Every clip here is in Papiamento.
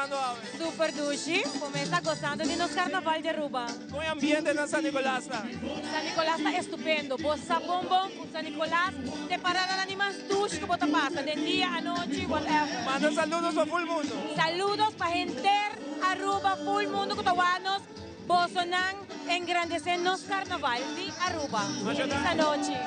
pasando awe? Super dushi, bo mes ta gozando di nos carnaval di Aruba. Con e ambiente na San Nicolas ta? San Nicolas ta estupendo, bo sa bon bon cu San Nicolas t'e paradanan di mas dushi cu bo ta pasa, den dia, anochi, whatever. Manda saludos pa full mundo. Saludos pa henter Aruba, full mundo cu ta wak nos, bosonan engrandece nos carnaval di Aruba. Feliz anochi.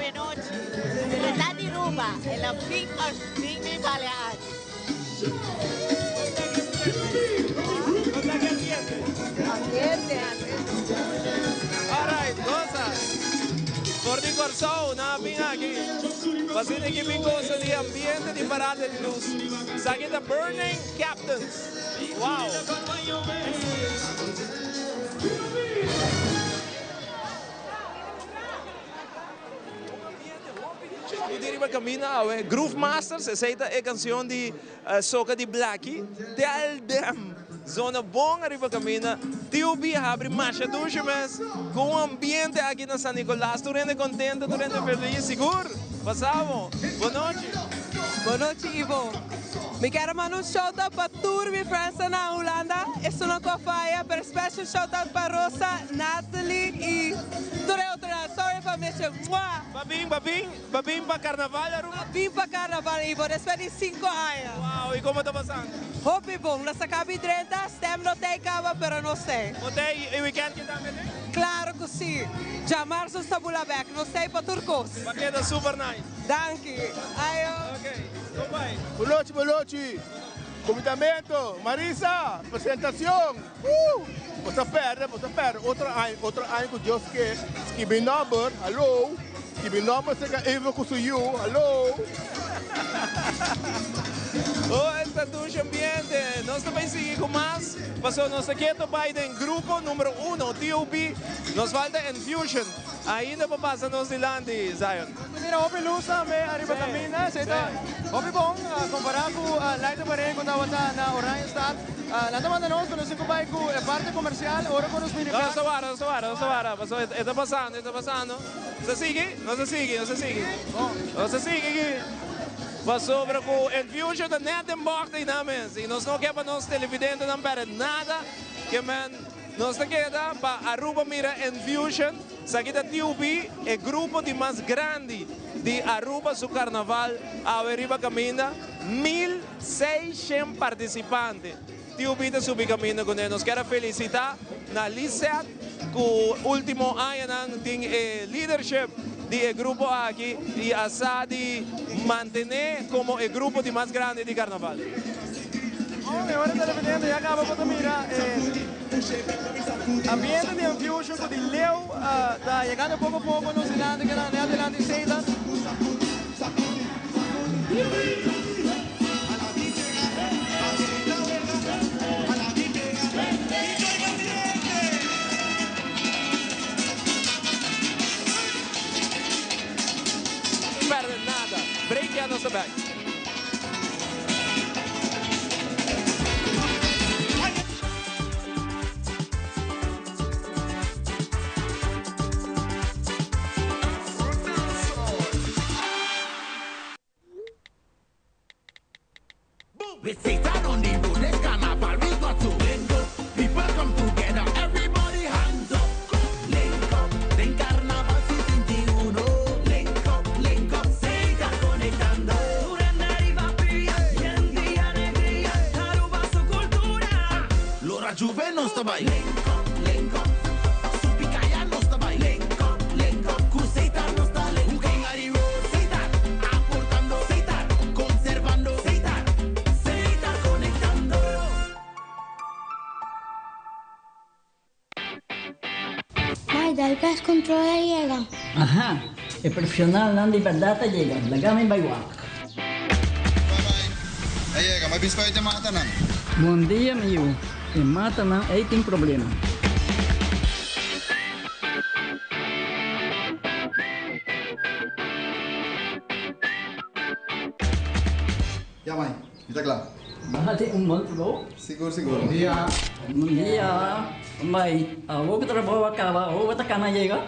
Awe nochi. Pero ta di Ruba, el a bin bin mi bale aki. Ambiente. Alright, gosa. For di Kòrsou, nan a bin aki. Pa asina ki bin gosa di ambiente di parada di lus. Esaki ta Burning Captains. Wow! Cu di riba camina awe. Groove Masters, esey ta e cancion di soca di Blackie. Tell them! Zona bon ariba camina. TUB a habri masha dushi mes. Cu un ambiente aki na San Nicolas. Tur hende contento, tur hende feliz. Sigur! Pasabo! Bon nochi! Bon nochi Ivo. Mi kier a manda un shout out pa tur mi friendsnan na Hulanda, esunnan cu a faya, pero special shout out pa Rosa, Natalie y tur e otronan. Sorry pa miss you. Mwah! Ba bin, ba bin, ba bin pa carnaval Aruba? Ba bin pa carnaval Ivo, despues di cinco aña. Wow, y como ta pasando? Hopi bon, nos a caba y drenta, stem no ta e caba pero nos ta. Bo ta e weekend ki tambe den? Claro cu si, djamarzo nos ta bula bek, nos ta pa tur cos. Ba keda super nice. Danki. Ayo. Ok, con bai? Bon nochi, bon nochi. Comitamentu, Marisa, presentacion. Woo! Bo ta perde, bo ta perde. Otro aña, otro aña cu Dios ke, skibi nomber, hallo. Skibi nomber cerca Eva cu su yu, hallo. Oh, esta dushi ambiente. Nos ta bay sigui cu mas, pasobra nos ta keto bay den grupo numero uno, TOB. Nos falta Enfusion. Ainda pa pasa nos dilanti, Zion. Nos ta mira hopi luz tambe ariba caminda, esey ta hopi bon compara cu Light up Arena cu tabata na Oranjestad. Nan ta manda nos pa nos tin cu bay cu e parti comercial ora cu nos bini No, bek. nos ta wara, nos ta wara, nos ta wara, pasobra e ta pasando, e ta pasando. Nos ta sigui, nos ta sigui, nos ta sigui. Nos ta sigui aki. Pasobra cu Enfusion ta net den bocht einan mes y nos no ke pa nos televidentenan perde nada ke men. Nos ta keda pa Aruba mira Enfusion. Esaki ta TUB, e grupo di mas grandi di Aruba su carnaval awe riba caminda. 1600 participante. TUB ta subi caminda cune. Nos kier a felicita na Lisette cu ultimo añanan tin e leadership di e grupo aki y a sa di mantene como e grupo di mas grandi di carnaval. Oh, mehor e televidente ya caba bo ta mira e ambiente di Enfusion cu di leu ta yegando poco poco nos dilanti keda net dilanti Satan. Perde nada. Break ya nos ta back. With Satan on the road, this carnival we got to link up. People come together, everybody hands up. Link up, den carnaval 61. Link up, link up, Satan conectando. Lora Juve nos ta bay. Link up, link up, Supicaya nos ta bay. Link up, link up, cu Satan nos ta link up. Satan, aportando. Satan, conservando. Satan, Satan conectando. Mai, dal gas control a yega. Aha, e profesionalnan di berdad a yega, laga mi bai wak. A yega, ma bispa e matanan. Bon dia mi yu, e matanan ei tin problema. Ya mai, mi ta kla. Baha tin un bon trabou. Sigur sigur. Bon dia. Bon dia. Mai, awor ku trabou a kaba, awor bo ta kana yega?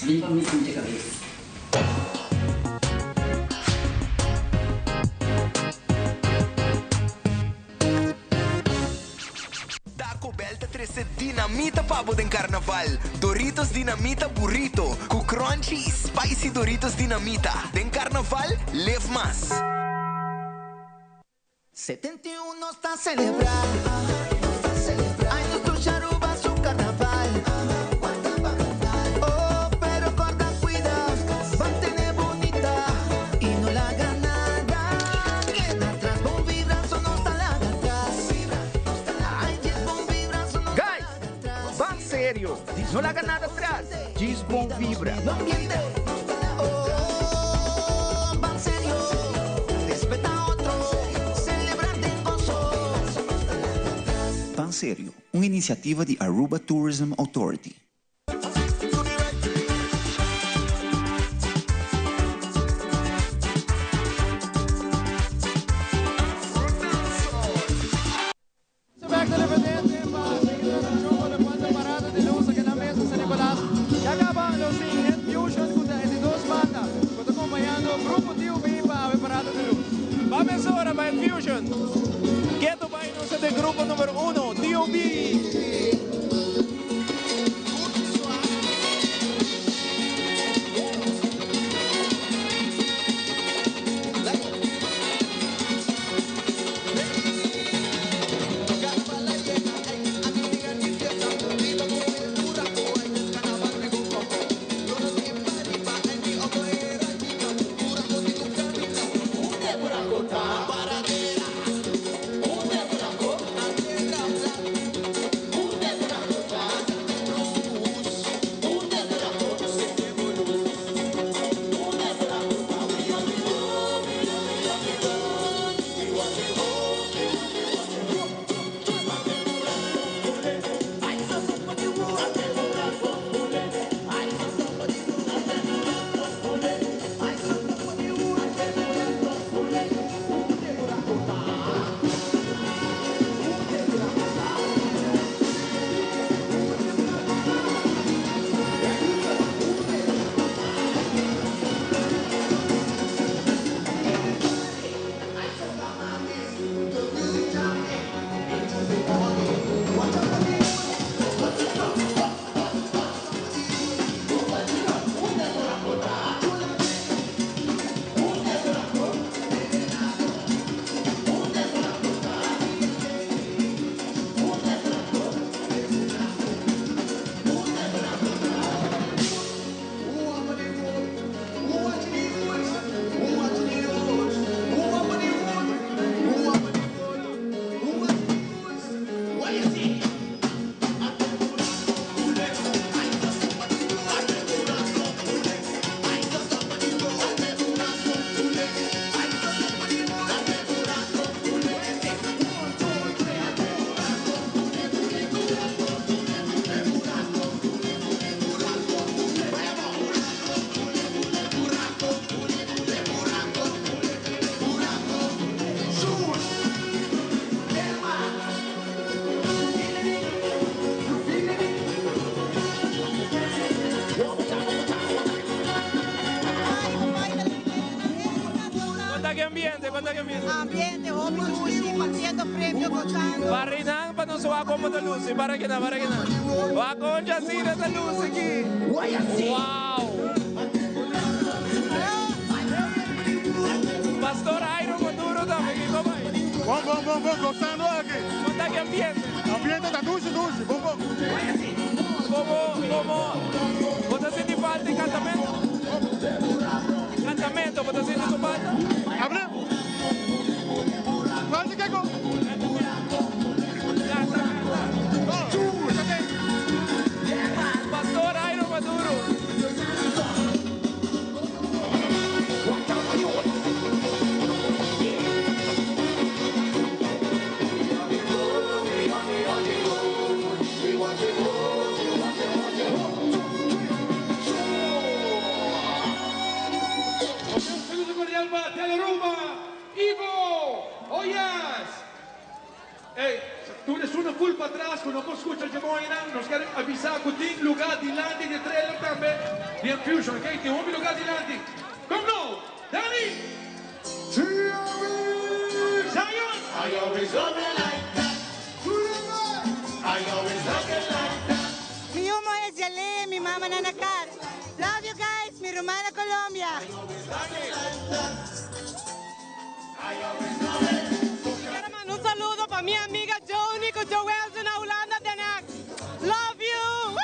Bin pa mi sinti kabes. Taco Bell ta trece dinamita pa bo den Carnaval. Doritos Dinamita Burrito cu crunchy y spicy Doritos Dinamita. Den Carnaval, live mas. 71 nos ta celebra, ay nos dushi Aruba su Carnaval. Oh, pero corda cuida, mantene bo No laga nada atras, djis bon vibra. Oh, ban serio, respeta otro, celebra den goso. Ban Serio, un iniciativa di Aruba Tourism Authority. Su bek televidente pa sigui transmishon pa lokual ta parada di lus aki na mesa San Nicolas. Ya kaba nos tin Infusion ku ta e di dos banda ku ta kompañando Grupo TUB pa awe parada di lus. Ba mesora pa Infusion. Ketu bai nos ta den grupo numero uno, TUB. Conta ki ambiente, conta ki ambiente. Ambiente, hopi dushi, partiendo premio, gozando. Barrinan pa nos wak como ta luci, para kinan, para kinan. Wak con Jacira ta luci aki. Wow! Pastor Jairo Maduro tambe aki, como ay? Bon, bon, bon, bon, gozando aki. Conta ki ambiente. Ambiente ta dushi, dushi, bon, bon. Como, como, bo ta sinti falta di cantamento? Cantamento, bo ta sinti su falta? Habla. Falta kiko? Canta, canta. Pastor Jairo Maduro. Un saludo cordial pa Telearuba, Ivo Oyas. Ey, tur esun full patras cu no por scucha dje moinan, nos kier avisa cu tin lugar dilanti di trailer tambe di Infusion, ok? Tin hopi lugar dilanti. Kom nou, Danny! Zion! I always love it like that. I always love it like that. Mi yu muhe Jale, mi mama na na cas. Love you guys, mi ruman na Colombia. Quiero manda un saludo pa mi amiga Joni cu Joelson na Hulanda Den Haag. Love you!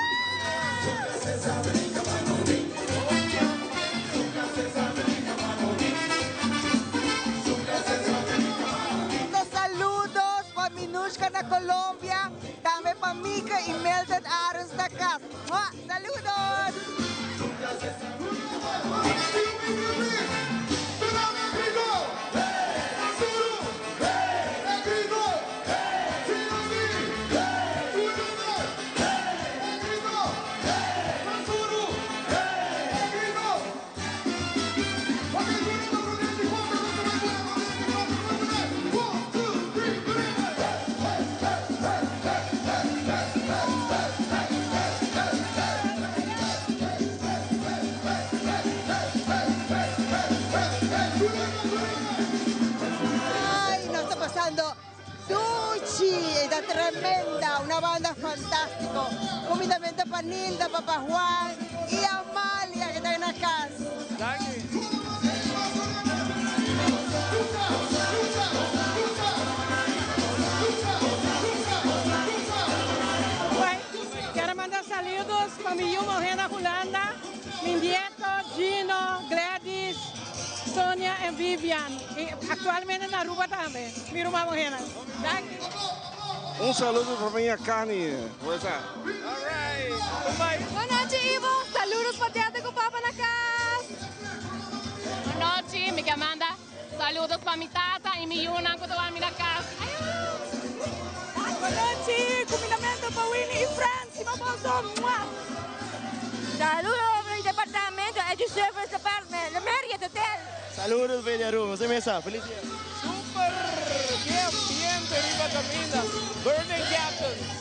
Saludos pa Minushka na Colombia, tambe pa Mika y Mildred Arends na cas. Mwah! Saludos! Ay, nos ta pasando duchi, e ta tremenda, una banda fantastico. Humildamente pa Nilda, Papa Juan y Amalia que ta na cas. Quiero mandar saludos pa mi yu muher na Hulanda, mi nieto Gino, Gladys, Sonia en Vivian y actualmente na Aruba tambe, mi ruman muhernan. Danki. Un saludo pa famia Cani. Fuerza. Bon nochi Ivo, saludos pa Teatro cu Papa na cas. Bon nochi, mi ke manda saludos pa mi tata y mi yunan cu ta wak mi na cas. Bon nochi, cumindamento pa Winnie y Frans, stima boso. Mua. Saludos pa mi departamento, Edu Service Department, Le Marriott Hotel. Saludos pa Aruba, nos mesa, feliz dia. Super! Ke ambiente riba caminda! Burning Captains!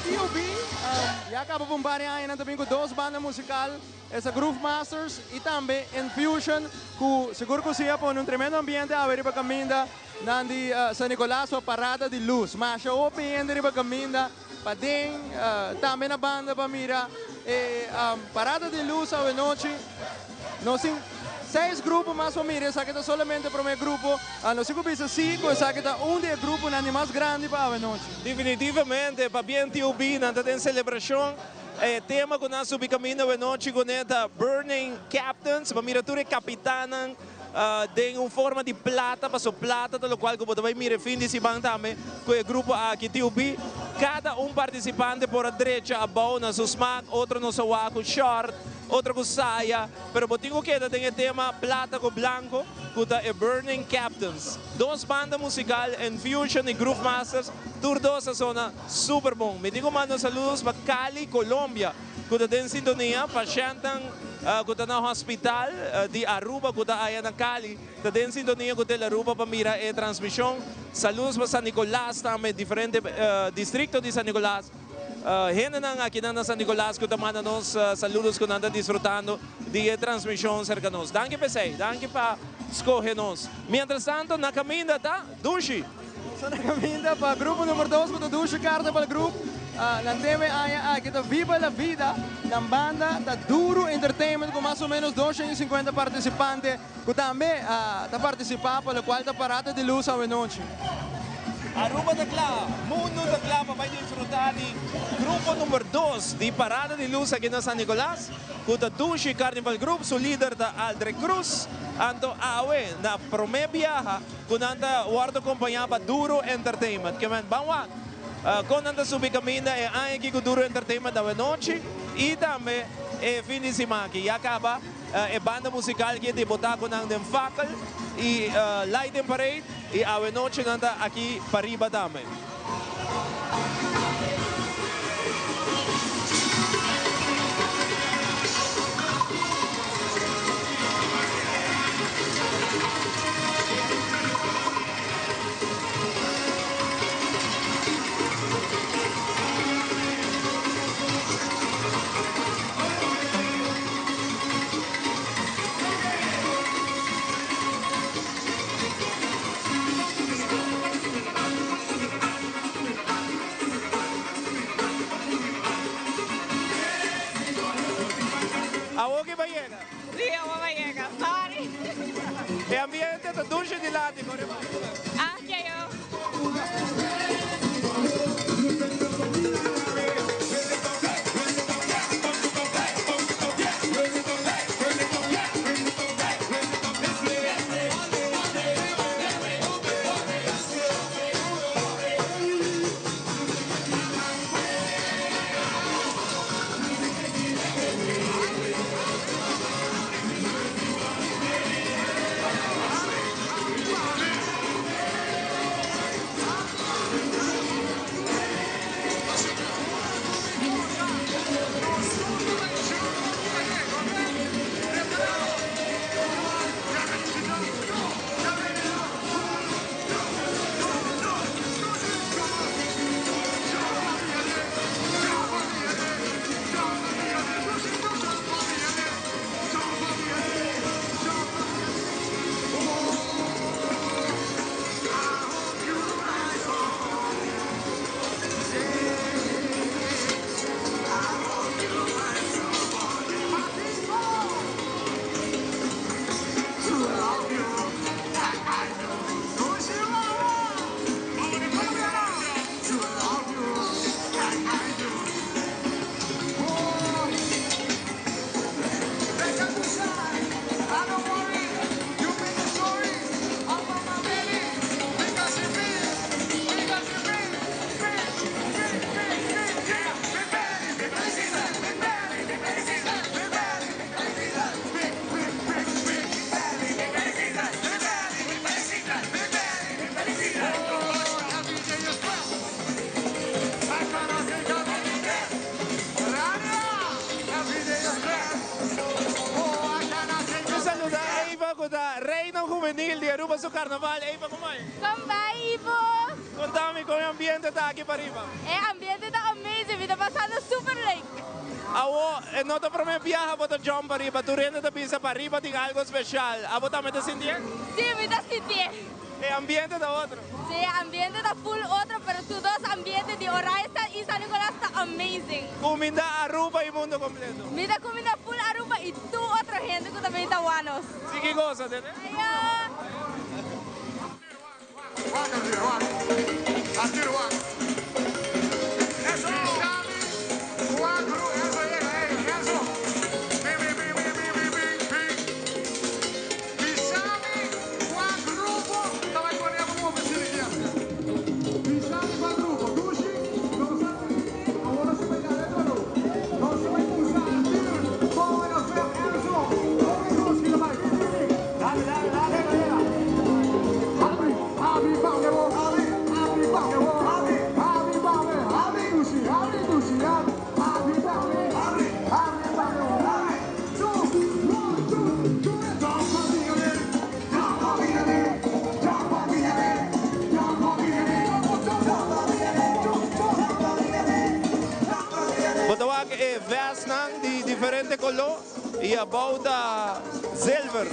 TUB ya caba pa un par di añanan ta bin cu dos banda musical, esta Groove Masters y tambe Infusion cu sigur cu si a pone un tremendo ambiente awe riba caminda nan di San Nicolas pa Parada di Luz. Masha hopi hende riba caminda paden tambe na banda pa mira e Parada di Luz awe nochi. Nos tin seis grupo mas pa mira, esaki ta solamente e prome grupo. Nos tin ku bisa si ku esaki ta un di e gruponan di mas grandi pa awenochi. Definitivamente, pabien TUB, nan ta den selebrashon. E tema ku nan subi kaminda awenochi kuné ta Burning Captains, pa mira tur e kapitannan den un forma di plata, paso plata ta lokual ku bo ta bai mira e fin di siman tambe ku e grupo aki TUB. Kada un partisipante por a drecha abou na su smak, otro nos a wak ku short. Otro cu saya, pero bo tin cu keda den e tema Plata cu Blanco, cu ta e Burning Captains. Dos banda musical, Enfusion y Groove Masters, tur dos a sona super bon. Mi tin cu manda un saludos pa Cali, Colombia, cu ta den sintonia, pashentnan cu ta na hospital di Aruba cu ta aya na Cali, ta den sintonia cu Telearuba pa mira e transmision. Saludos pa San Nicolas tambe, diferente districto di San Nicolas. Hendenan akinan na San Nicolas cu ta manda nos saludos cu nan ta disfrutando di e transmision cerca nos. Danki p'esey, danki pa scoge nos. Mientras tanto na caminda ta Dushi. Nos ta na caminda pa grupo number dos cu ta Dushi Carnaval Group. Nan tema e aña aki ta Viva la Vida. Nan banda ta Duro Entertainment cu mas o menos 250 participante. Cu tambe ta participa pa locual ta Parada di Luz awenochi. Aruba ta cla, mundo ta cla pa bay disfruta di grupo number dos di Parada di Luz aki na San Nicolas, cu ta Dushi Carnival Group, su lider ta Aldrich Cruz. Anto awe na prome biaha cu nan ta wordo acompaña pa Duro Entertainment. Ke men ban wak. Kon nan ta subi kaminda e aña aki ku Duro Entertainment awe nochi i tambe e fin di siman aki. Ya kaba e banda musikal ki a debutá ku nan den Fakkel i Lighting Parade i awe nochi nan ta aki pariba tambe. Awor ki bai yega? Sí, awor bai yega. Sorry. E ambiente ta dushi dilanti, kore bai. Ah, ke yo. Mi saluda Eva cu ta reina juvenil di Aruba su carnaval. Eva, como bai? Con bai, Ivo? Contami con e ambiente ta aki pariba. E ambiente ta amazing, mi ta pasando super leuk. Awo, e no ta prome biaha bo ta jump pariba, tur hende ta bisa pariba tin algo special. Abo tambe ta sintié? Sí, mi ta sintié. E ambiente ta otro. Sí, e ambiente ta full otro, pero tur dos ambiente di Oranjestad y San Nicolas ta amazing. Cuminda Aruba y mundo completo. Mi ta cuminda full Aruba y tur otro hende cu ta bini ta wak nos. Sigui goza, tene. Ayo! Bo ta wak e vestnan di diferente color y abou ta zilver.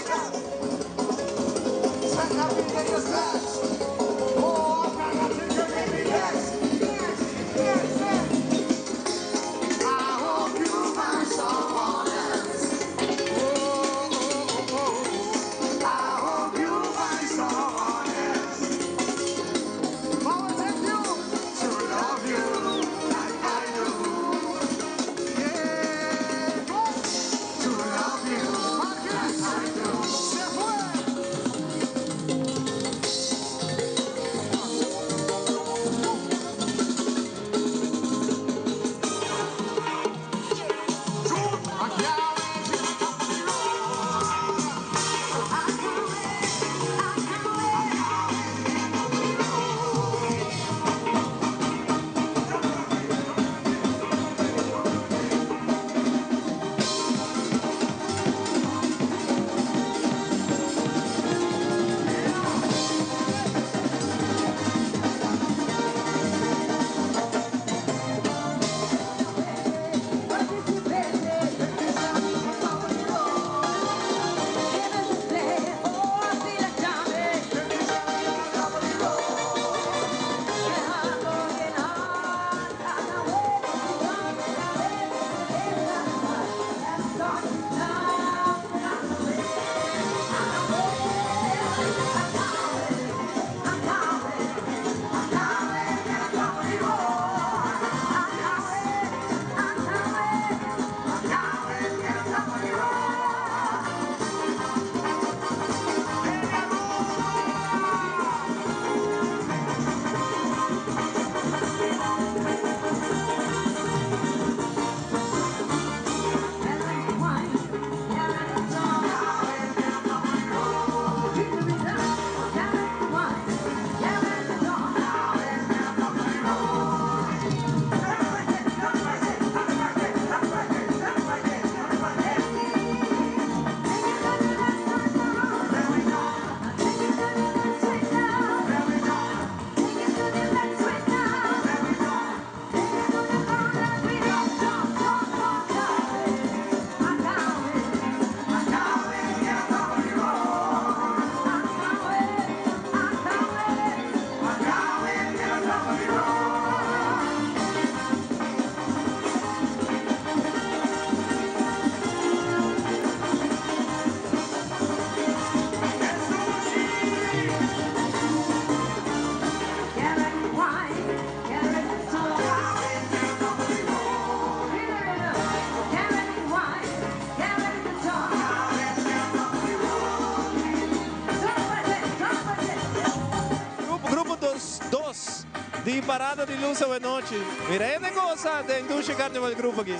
Di parada di luz awe nochi. Mira hende goza den Dushi Carnival Group aki.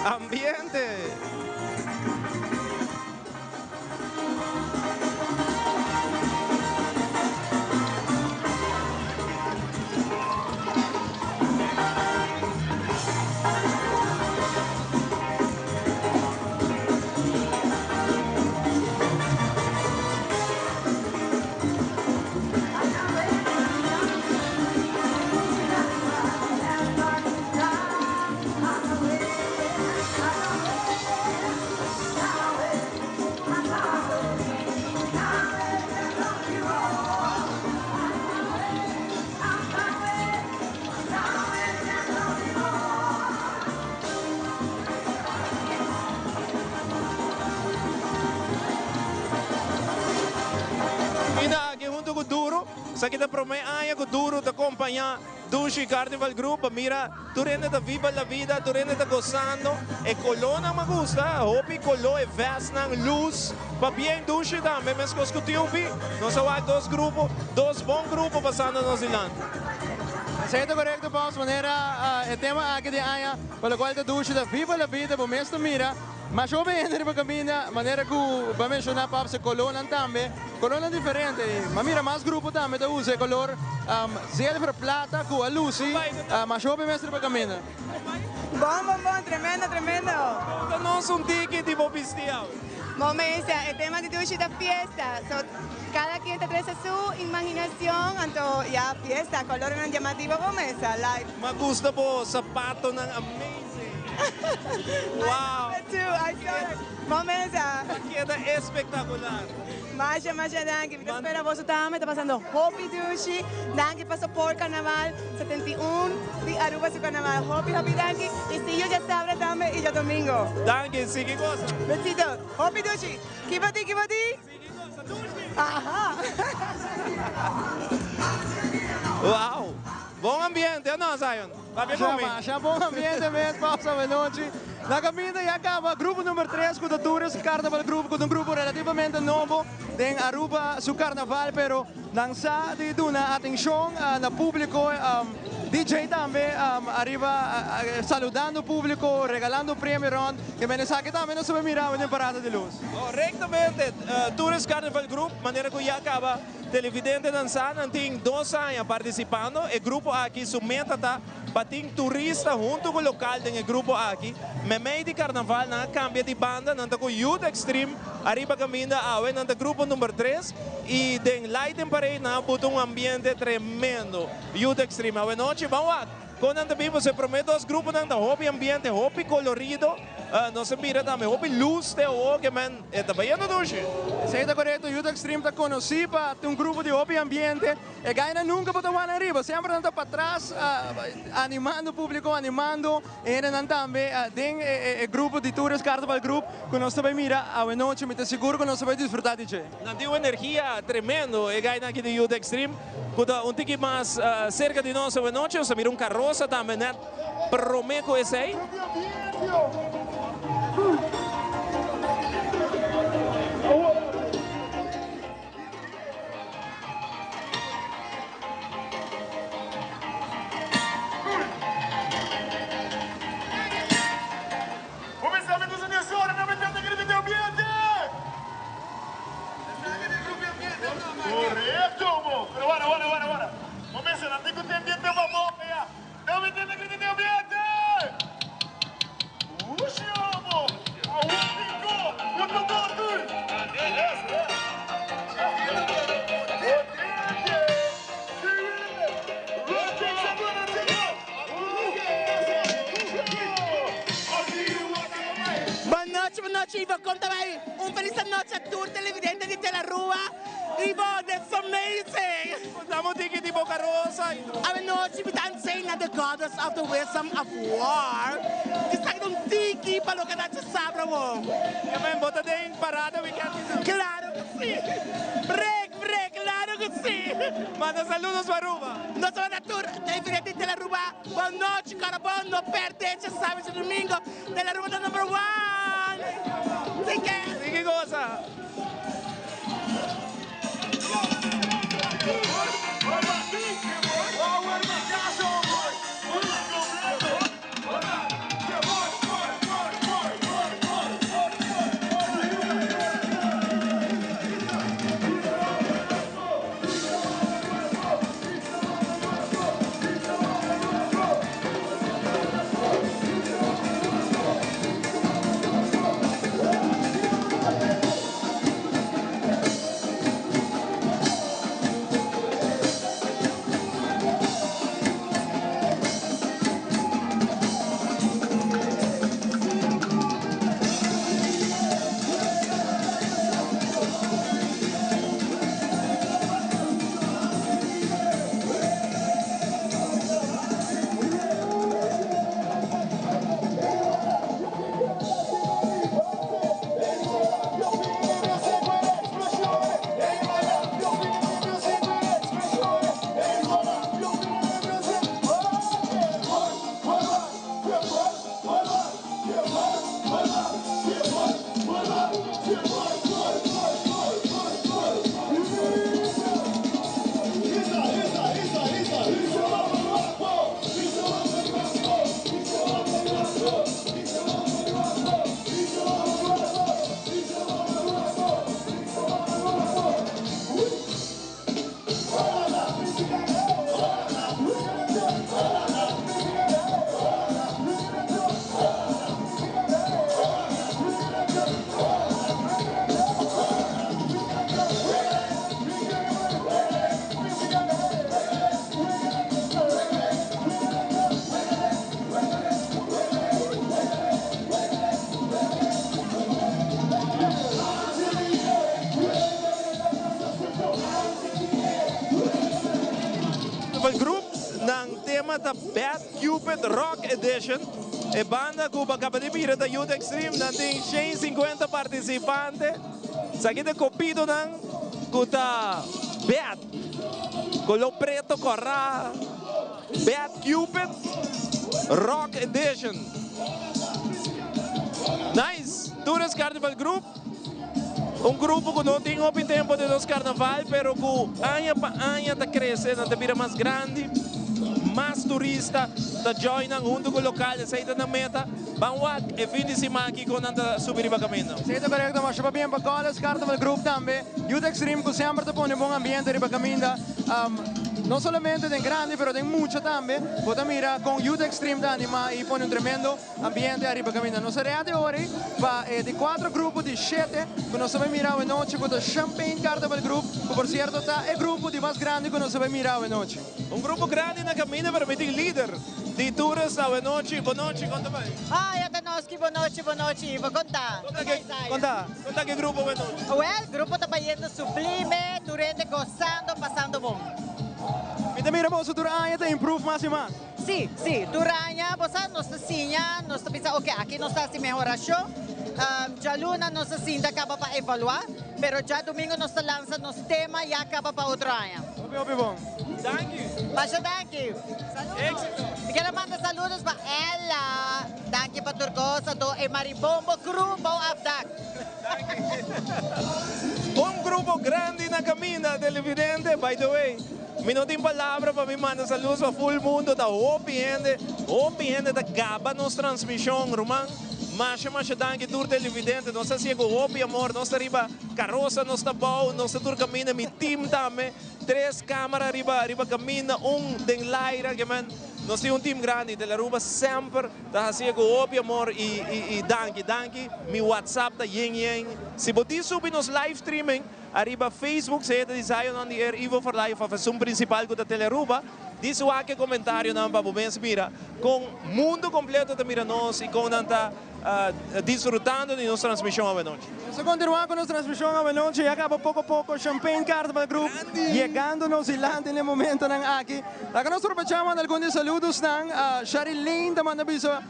Ambiente! Mi ta aki hunto cu Duro. Esaki ta prome aña cu Duro ta compaña Dushi Carnival Group. Pa mira tur hende ta viva la vida, tur hende ta gozando. E colornan mi a gusta, hopi color, e vestnan, luz. Pabien Dushi tambe, mescos cu Tiupi. Nos a wak dos grupo, dos bon grupo pasando nos dilanti. Esey ta corecto Paus, manera e tema aki di aña pa locual ta Dushi ta viva la vida, bo mes ta mira masha hopi hende riba caminda, manera cu bo a menciona Paps e colornan tambe, colornan diferente, mi a mira mas grupo tambe ta usa e color zilver plata cu a luci masha hopi mes riba caminda. Bon bon bon, tremendo tremendo. Conta nos un tiki di bo bisti awe. Momesa, e tema di dushi ta fiesta, so cada quien ta trece su imaginacion, anto ya fiesta, colornan llamativo bo mesa, live. Ma gusta bo zapatonan amazing. Wow. I saw it too, I saw it. Momesa. Ta keda espectacular. Masha masha danki, mi ta spera boso tambe ta pasando hopi dushi, danki pa support carnaval 71 di Aruba su carnaval, hopi hopi danki y si yo djasabra tambe y djadomingo. Danki, sigui gosa. Besito, hopi dushi, kiba di kiba di? Sigui gosa dushi. Aha. Wow, bon ambiente o no Zion? Papia ku mi. Masha bon ambiente mes pasa awenochi. Na caminda ya caba grupo number tres cu ta Tourist Carnival Group cu ta un grupo relativamente nobo den Aruba su carnaval pero nan sa di duna atencion na publico. DJ tambe ariba saludando publico, regalando premio rond. Ke men esaki tambe nos ta bay mira awe den Parada di Luz. Correctamente, Tourist Carnival Group manera cu ya caba. Televidentenan sa nan tin dos aña partisipando. E grupo aki su meta ta pa tin turista hunto ku lokal den e grupo aki. Memei di karnaval nan a kambia di banda, nan ta ku Youth Extreme ariba kaminda awe, nan ta grupo number tres i den Lighting Parade nan a buta un ambiente tremendo. Youth Extreme awe nochi ban wak kon nan ta bin pasobra e prome dos gruponan ta hopi ambiente, hopi kolorido. Nos a mira tambe hopi luz te awor ke men e ta bayendo dushi. Esei ta korekto, Youth Extreme ta konosí pa ta un grupo di hopi ambiente. E gainan nunka bo ta wak nan riba, semper nan ta patras animando públiko, animando e hendenan tambe den e grupo di Tourist Carnival Group ku nos ta bai mira awenochi. Mi ta sigur ku nos ta bai disfrutá di dje. Nan tin un energia tremendo e gainan aki di Youth Extreme ku ta un tiki mas serka di nos awenochi. Nos ta mira un karosa tambe nèt Prome ku esei. Bon nochi, bon nochi Ivo, con ta bay? Un feliz anochi a tur televidente di Telarua. Ivo, that's amazing! Contamos tiki di Boca Rosa. Awenochi mi ta ensena The Goddess of the Wisdom of War. Esaki ta un tiki pa loke ta haci sabra awor. Ya men, bo ta den parada weekend di tambe? Claro cu si! Break, break, claro cu si! Manda saludos pa Aruba. Nos ta manda tur televidente di Telearuba bon nochi, Carabao no perde djasabe djadomingo, Telearuba ta number one! Sigui! Sigui goza! ta Bad Cupid Rock Edition. E banda ku bo a kaba di mira ta Youth Extreme. Nan tin 150 partisipante. Esaki ta e kopidonan ku ta bad. Koló preto kòrá. Bad Cupid Rock Edition. Nice! Tourist Carnival Group. Un grupo ku no tin hopi tempo den nos karnaval pero ku aña pa aña ta krese, nan ta bira mas grandi, mas turista ta join nan huntu ku lokal, esei ta nan meta. Ban wak e fin di siman aki kon nan ta subi riba kaminda. Esei ta korekto, masha pabien pa College Carnival Group tambe, Youth Extreme ku semper ta pone bon ambiente riba kaminda. No solamente den grandi pero den mucha tambe, bo ta mira kon Youth Extreme ta anima i pone un tremendo Ambiente ariba caminda. Nos a ready ori pa e di cuatro grupo di shete cu nos ta bay mira awe nochi cu ta Champagne Carnival Group cu por cierto ta e grupo di mas grandi cu nos ta bay mira awe nochi. Un grupo grandi na caminda pero mi tin lider di tourist awe nochi. Bo nochi con ta bay? Hi Atanoski, bo nochi, bo nochi Ivo, con ta? Con ta? Con ta ki grupo awe nochi? Well, grupo ta bayendo sublime, tur hende gozando, pasando bon. Mi ta mira boso tur aña ta improve mas y mas. Sí, sí, tur aña bo sa nos ta siña, nos ta bisa ok aki nos ta hasi mehorashon, djaluna nos ta sinta kaba pa evaluá, pero djadumingo nos ta lansa nos tema ya kaba pa otro aña. Hopi hopi bon. Danki. Masha danki. Saludos. Éxito. Mi kier a manda saludos pa Ella. Danki pa tur kos anto e Maribombo crew bou afdak. Danki. Un grupo grandi na caminda televidente, by the way. Mi no tin palabra pa mi manda saludos pa full mundo ta hopi hende hopi hende ta gaba nos transmision ruman masha masha danki tur televidente nos ta hacié cu hopi amor nos ta riba carosa nos ta bou nos ta tur caminda mi team tambe tres camara riba riba caminda un den laira ke men nos tin un team grandi Tele Aruba semper ta hacié cu hopi amor y y danki danki mi whatsapp ta yen yen si bo tin subi nos live streaming. Ariba Facebook se ta di Zion on the Air Ivo for Life of esun principal cu ta Telearuba di su wak e comentarionan pa bo mes mira con mundo completo ta mira nos y con nan ta disfrutando di nos transmision awenochi. Nos ta continua cu nos transmision awenochi ya caba poco poco Champagne Carnival Group yegando nos dilanti na e momentonan aki. Laga nos probecha manda algun di saludosnan. Shari Lane ta manda bisa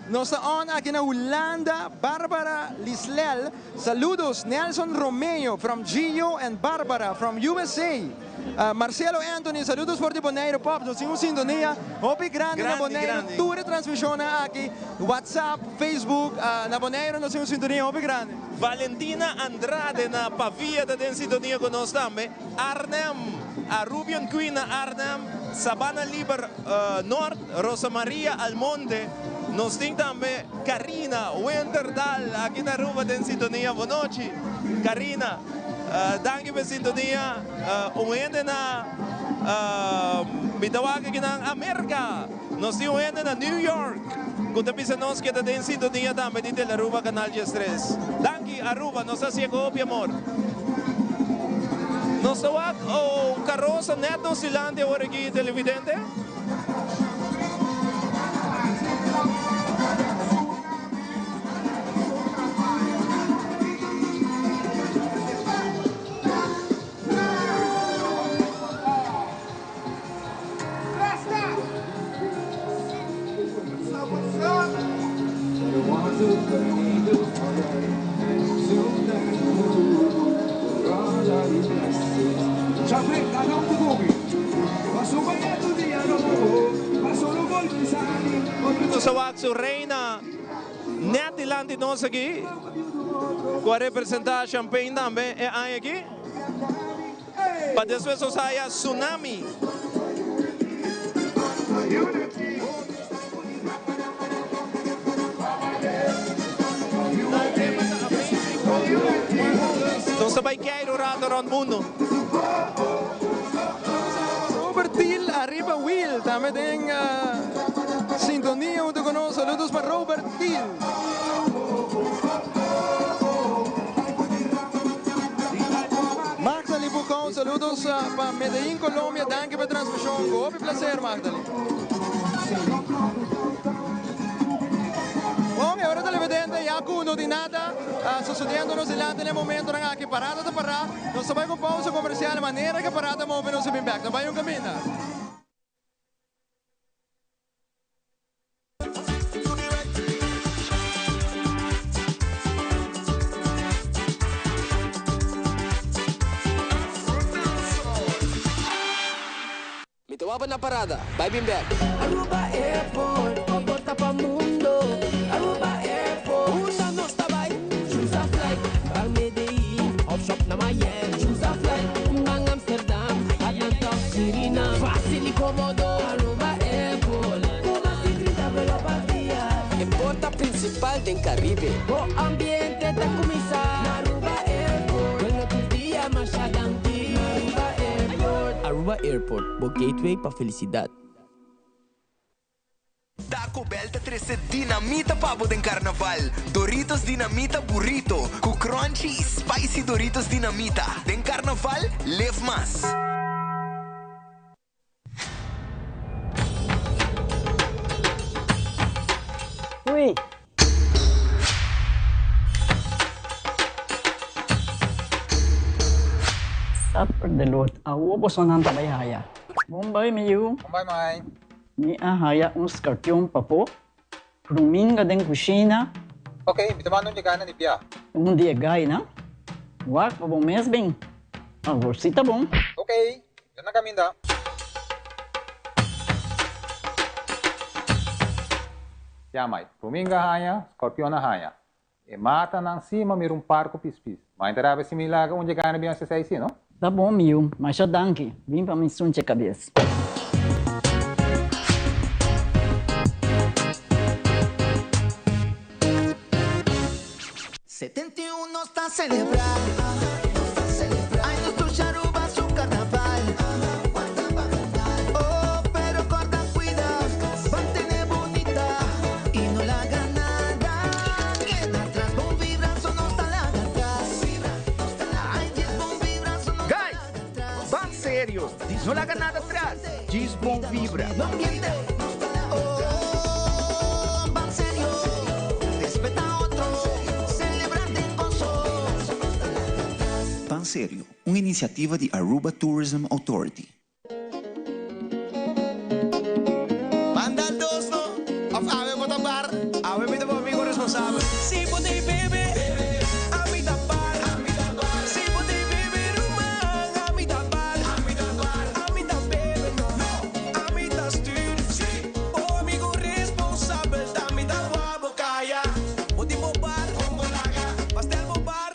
nos ta on aki na Hulanda Barbara Lislel. Saludos Nelson Romeo from Gio and Barbara from USA Marcelo Anthony saludos for di Bonaire Pop nos tin un sintonia hopi grandi na Bonaire tur e transmisionnan aki WhatsApp Facebook na Bonaire nos tin un sintonia hopi grandi. Valentina Andrade na Pavia ta den sintonia cu nos tambe Arnhem Arubian Queen na Arnhem Sabana Liber Noord Rosa Maria Almonte Nos tin tambe Karina Winterdal aki na Aruba den sintonia. Bonochi Karina, danki pa e sintonia. Un hende na mi ta wak aki na Amerika. Nos tin un hende na New York ku ta bisa nos ke ta den sintonia tambe di Telearuba Canal 13. Danki Aruba, nos ta hacié ku hopi amor. Nos ta wak un karosa nèt nos dilanti awor aki televidente. Nos a wak su reina net dilanti nos aki cu a representa Champagne tambe e aña aki. Pa despues nos haya Tsunami. Nos ta bai keir un rato rond mundo. Robert Thiel ariba wiel tambe den sintonia hunto cu nos. Saludos pa Robert Thiel. Magdali Bucon, saludos pa Medellin, Colombia. Danki pa e transmision. Cu hopi placer, Magdali. Bon, e ora televidente ya cu no tin nada sucediendo nos dilanti na e momentonan aki. Parada ta para. Nos ta bay cu pausa comercial. Manera cu e parada move nos ta bin bek. No bay un caminda. Stop na parada. Bai bin bek. Aruba Airport, bo porta pa mundo. Aruba Airport, unda nos ta bay? Choose a flight, ban Medellin, of shop na Miami. Choose a flight, ban Amsterdam, Atlanta of Suriname. Facil y comodo, Aruba Airport. Cu mas di 30 vuelo pa dia. E porta principal den Caribe. Bo ambiente ta cuminsa na Aruba Airport. Bueno tur dia, masha danki. Na Aruba Airport. Aruba Airport, bo gateway pa felicidad. Taco Bell ta trece dinamita pa bo den Carnaval. Doritos Dinamita Burrito cu crunchy y spicy Doritos Dinamita. Den Carnaval, live mas! Ui! Supper de lot, awo bosonan ta bai haya. Bon bai mi yu. Bon bai mai. Mi a haya un skarpion papo, pruminga den kushina. Ok, mi ta manda un yegana di bia. Un di e gainan. Wak pa bo mes bin. Awor si ta bon. Ok, mi ta na kaminda. Ya mai, pruminga haña, skorpion a haña. E matanan si ma mira un par ku pispis. Ma inta rabia si mi laga un dje gana bin hasi esei si, no? Ta bon mi yu, masha danki. Bin pa mi sunche kabes. 71 nos ta celebra Ay nos tur Aruba su carnaval Oh pero corda cuida Mantene bunita Y no laga nada Keda atras Bon vibra so nos ta laga atras Ay yes bon vibra so nos ta Guys, ban serio, no laga nada atras. Djis bon vibra. Oh ban serio Respeta otro Celebra den goso Ban Serio, un iniciativa di Aruba Tourism Authority. Banda dos no, of awe bo ta bar? Awe mi ta bo amigo responsabel. Si bo t'ey bebe, ami ta bar. Si bo t'ey bebe, ruman, ami ta bar. Ami ta bebe, no, ami ta stuur. Bo amigo responsabel, ta mi ta wak bo caya. Bo tin bo bar, pastel bo bar.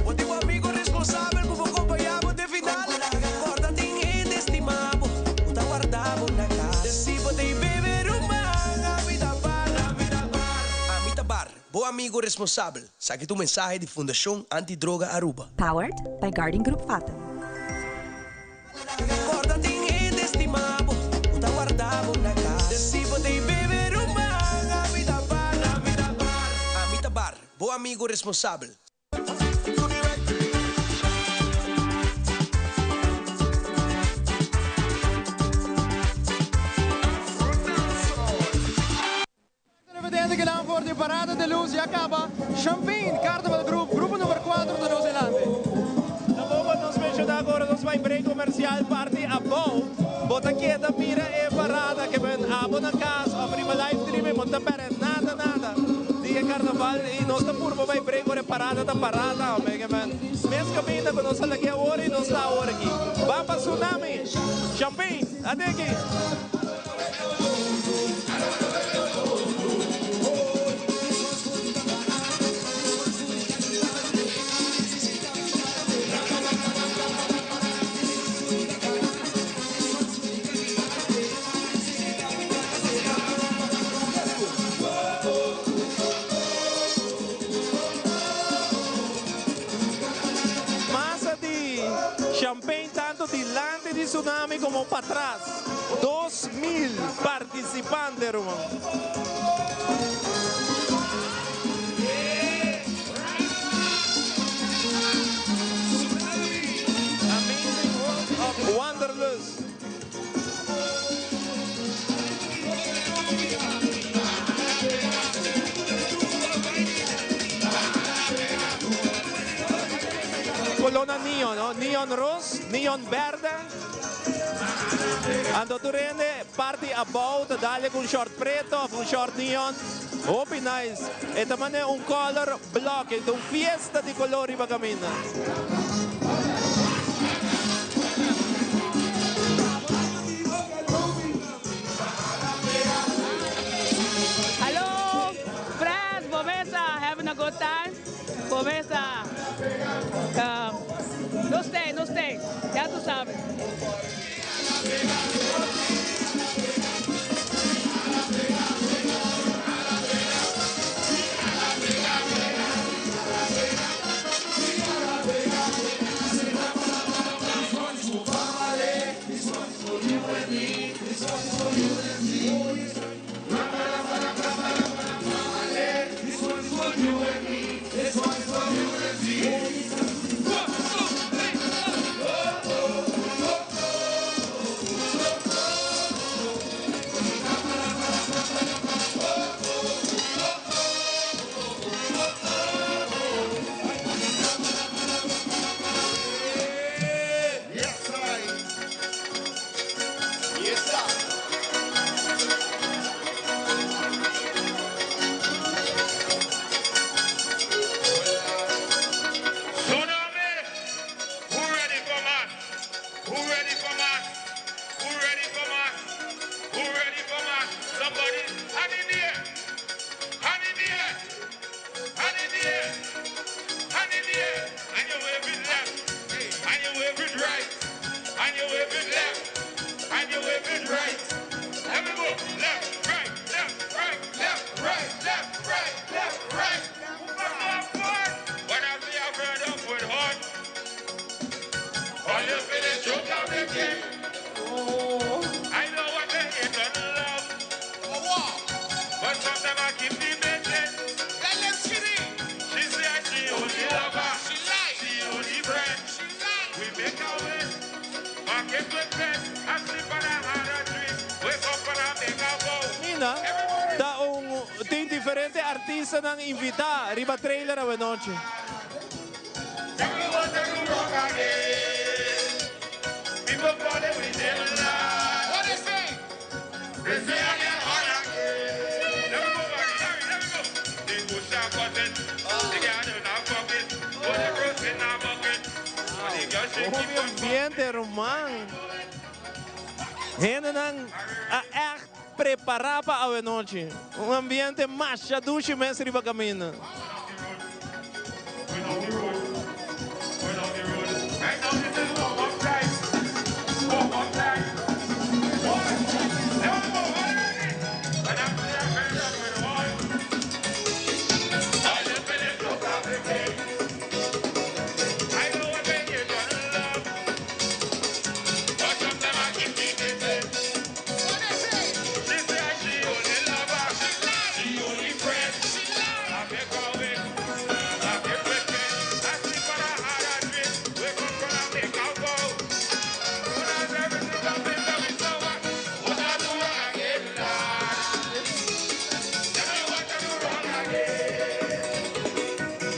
Bo tin bo amigo responsabel cu bo compaña bo te final. Corda tin hende stima bo, cu ta warda bo na cas. Si bo t'ey bebe, ruman, ami ta bar. Ami ta bar, bo amigo responsabel. Esaki ta un mensahe di Fundacion Antidroga Aruba. Powered by Guardian Group Fatum. Corda tin hende stima bo, cu ta warda bo na cas. Si bo t'ey bebe, ruman, ami ta bar. Ami ta bar, bo amigo responsabel. Televidente que nan for di Parada de Luz ya caba Champagne Carnival Group, grupo number 4 ta nos delante. Tampoco nos menciona agora nos vai break comercial parti abou. Bo ta keda mira e parada ke men abo na cas of riba live streaming bo ta perde nada nada di e carnaval y nos ta purba bai break ora e parada ta parada hombre ke men mes caminda cu nos a laki awor y nos ta awor aki. Ban pa Tsunami Champagne adeki. Masa di champagne tanto dilanti di Tsunami como patras. 2000 participante ruman. Amazing World of Wanderlust. Colona neon, no? Neon ros, neon berde. Anto tur hende parti abou ta dale cu un short preto of un short neon. Hopi nice. E ta mane un color block, e ta un fiesta di color riba caminda. Começa. Nos tem, nos tem. Ya tu sabes. Yes, I. Yes, sir. Tsunami! Who ready for mass? Who ready for mass? Who ready for mass? Who ready for mass? Somebody, hand in the air! Hand in the air! Hand in the air! Hand in the air! And you wave it left! And you wave it right! And you wave it left! And you wave it right! Let me go! Left, right, left, right, left, right, left, right, left, right! When I see a bird up with horn, all you feel is you can make it. I know what they hate and love. But sometimes I keep debating. She said she only lover. She lie. She only friend. She lie. We make a way. Market with best. I sleep and I had a dream. Wake up and I make a vow. Nina, ta un tin diferente artistanan invita riba trailer anochi. Tell me what I do wrong again. People call it with them lie. What they say? They say I get hard again. Let me go back, sorry, let me go. They push our button. They got in our pocket. Put the rose in our bucket. But the girl she keep on Ambiente, ruman. Hendenan a echt prepara pa anochi. Un ambiente masha dushi mes riba caminda. Right now this is warm up time. Warm up time. One. Let me go. One ready. When I'm there, I'm done with one. All the feelings so complicated. I know what they get on love. But sometimes I keep debating. What they say? She say she only lover. She lie. She only friend. She lie. I make her wait. I get wicked. I sleep and I had a dream. Wake up and I make a vow. When I everything something tell me so what? What I do wrong again, Lord? Tell me what I do wrong again.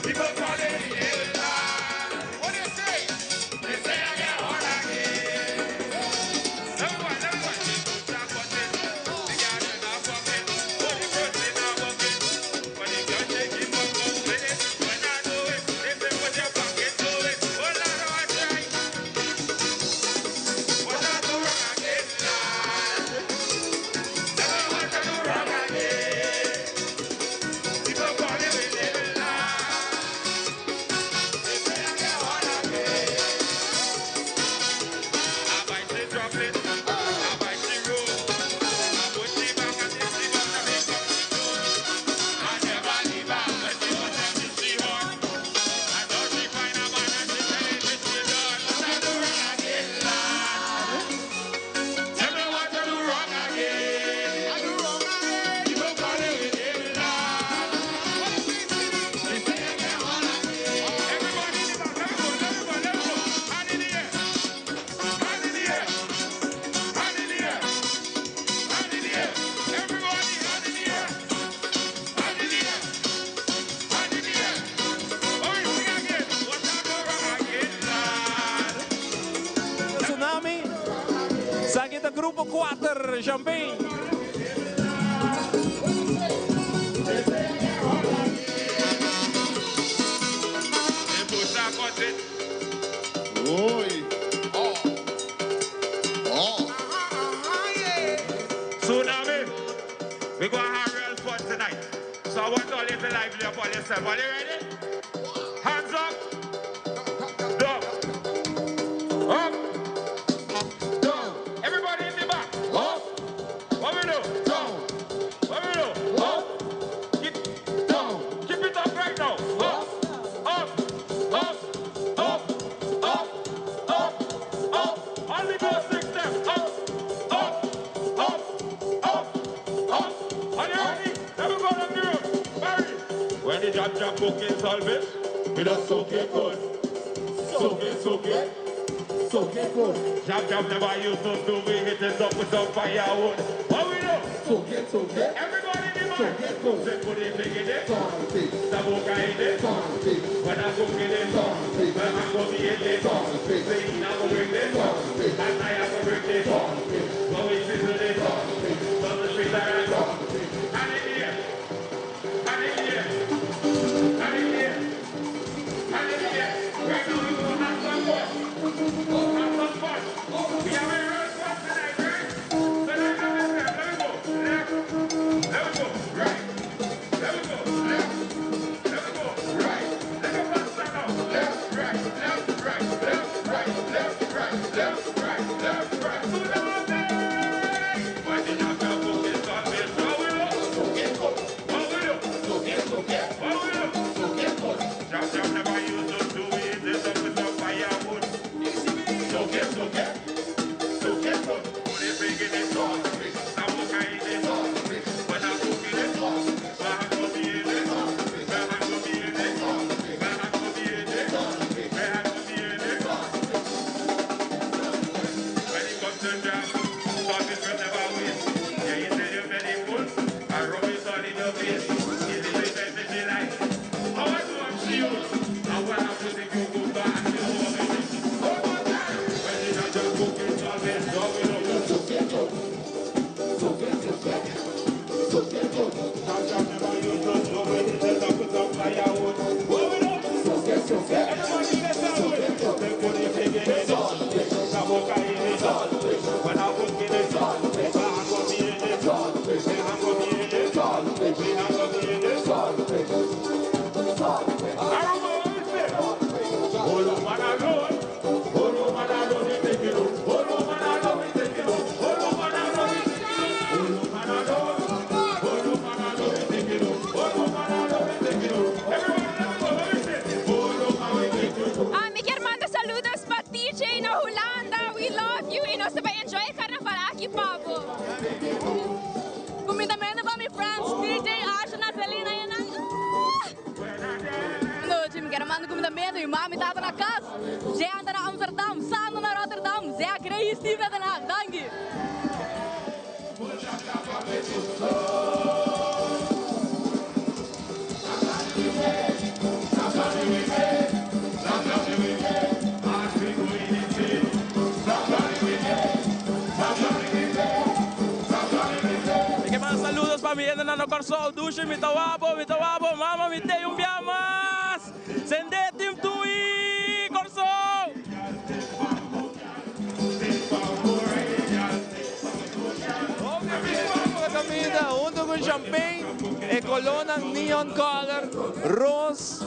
People call it the lie. What they say? They say I get hard again. Let me go, let me go. They got in our pocket. Put the fruit in our bucket. But the girl she keep on complaining. When I do it, they say put your pocket to it. Oh Lord, how I try. What I do wrong again, Lord? Tell me what I do wrong again. People call it we live a lie. They say I get hard again. I bite the droplet, I bite the roll. I put the back and the sleeve and I make up the door. I never leave her when she was empty, she hot. I know she find a man and she tell it she done. What I do wrong again, lad? Tell me what I do wrong again. I do wrong again. People call it with him, lad. They say I get hard again. Everybody in the back, let me go, let me go, let me go. Hand in the air. Hand in the air. Hand in the air. Hand in the air. Everybody, hand in the air. Hand in the air. Hand in the air. Oh, we sing again. What I do wrong again, lad? Tsunami. Esaki ta Grupo 4, Champagne. They push our button. Oi. Oh. Oh. Tsunami, we gonna have real fun tonight. So I want all you to lively up all yourself. Are you ready? Salve, we don't soak it good. Soak it, soak it. Soak it good. Jab, jab, never used to do. We hit it up with some firewood. What we do? Soak it, soak it. Everybody in the man. Soak it good. Say, put it big in it. Saboka in it. When I cook in it. When I go in it. Say, I go bring it. And I have to bring it. When we sizzle it. From the street, I And in here. And in here. And in here. And in here. Right now, we gonna have some fun. Have some fun. We have a real fun tonight, right? So let me let me go. Left. Let me go. Right. Let me go. Left. Let me go. Right. Let me faster now. Left, right, left, right, left, right, left, right, left, right, left, right. Tsunami! Why did you have to focus on this? How we look? How we look? How we look? Jump, jump, never used to do it. This up with some firewood. Soak it, soak it. Soak it good. Put it big in it. Samoka in it. When I cook in it. When I go be in it. When I go be in it. When I go be in it. When I go be in it. When it comes to jam, coffee will never waste. Yeah, you say you're very full. I rub it all in your face. It's the best that you like. How I do I'm see you. I wanna put the you go back. You know what I mean? One more time. When you not just cook it, always dog it up. Ah, mi kier manda saludos pa TJ na Hulanda. We love you. Y nos ta bay enjoy carnaval aki pa bo. Cumindamento pa mi friends TJ, Asha, Nathalie, na nan. Nochi, mi kier manda cumindamento mi mami tata na cas. Jenta na Amsterdam, Sando na Rotterdam, Zé Grey Steve na Den Haag. Danki. Mi ke manda saludos pa mi hendenan na Kòrsou, Dushi, mi ta wak bo, mi ta wak bo, mama mi tei un bia mas! Sende Team Tui Kòrsou! Caminda hunto cu champagne e colornan neon color, ros,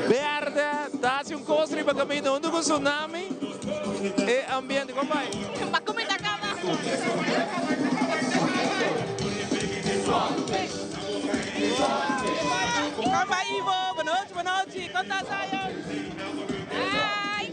berde, ta haci un cos riba caminda hunto cu tsunami e ambiente. Con bay? Pa cuminda caba. Con bay Ivo? Bonochi, bonochi. Con ta Zion? Hi.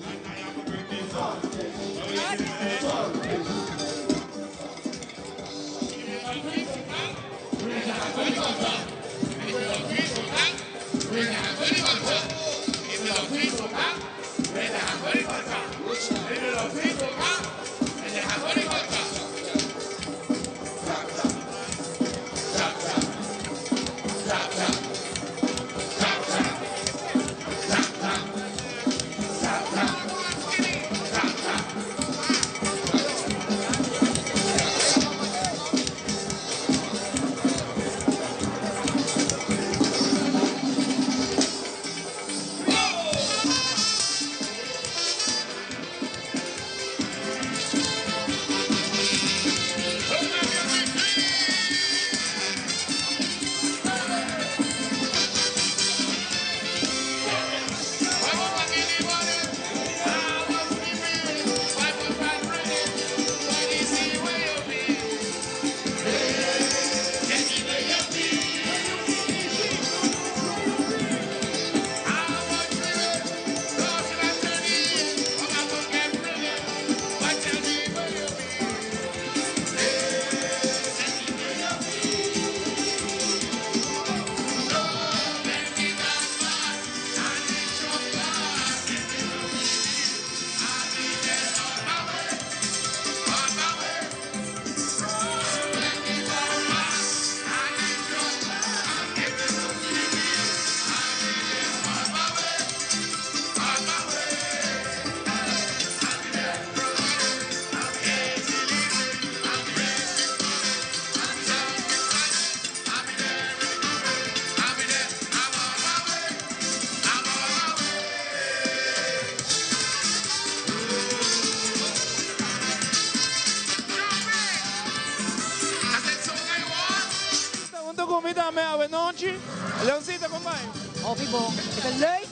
tambe awe nochi. Leoncita, con bai? Hopi bon. E ta leuk.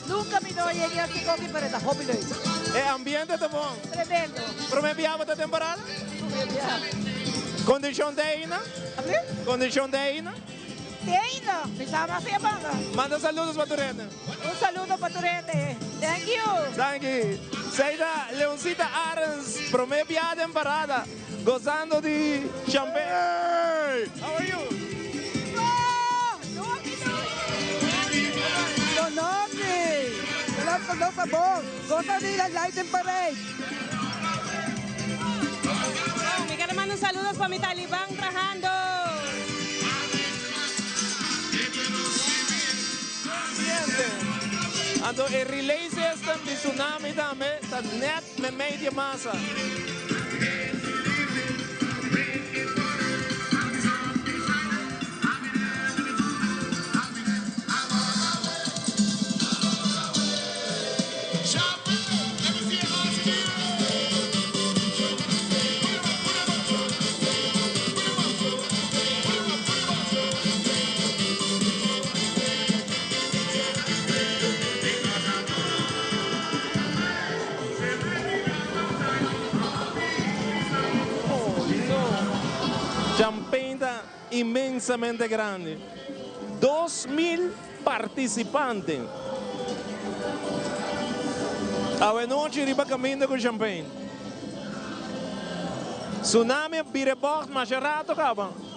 Nunca mi no a yega aki koki, pero e ta hopi leuk. E ambiente ta bon. Tremendo. Prome bia bo ta temporada? Prome bia. Condicion ta eina? Abli? Condicion ta eina? Te eina. Mi sa mas e banda. Manda saludos pa tur hende. Un saludo pa tur hende. Thank you. Danki. Seida Leoncita Arends, prome bia den parada, gozando di champagne. How are you? Bon nochi. Nos nos ta bon. Goza di la Light Parade. Mi quiere mandar un saludos pa mi taliban trahando. Anto e relay system di Tsunami tambe ta net memey di e masa. Champagne ta inmensamente grandi. 2000 participante. Awe nochi riba caminda cu champagne. Tsunami a bira e bocht masha rato caba.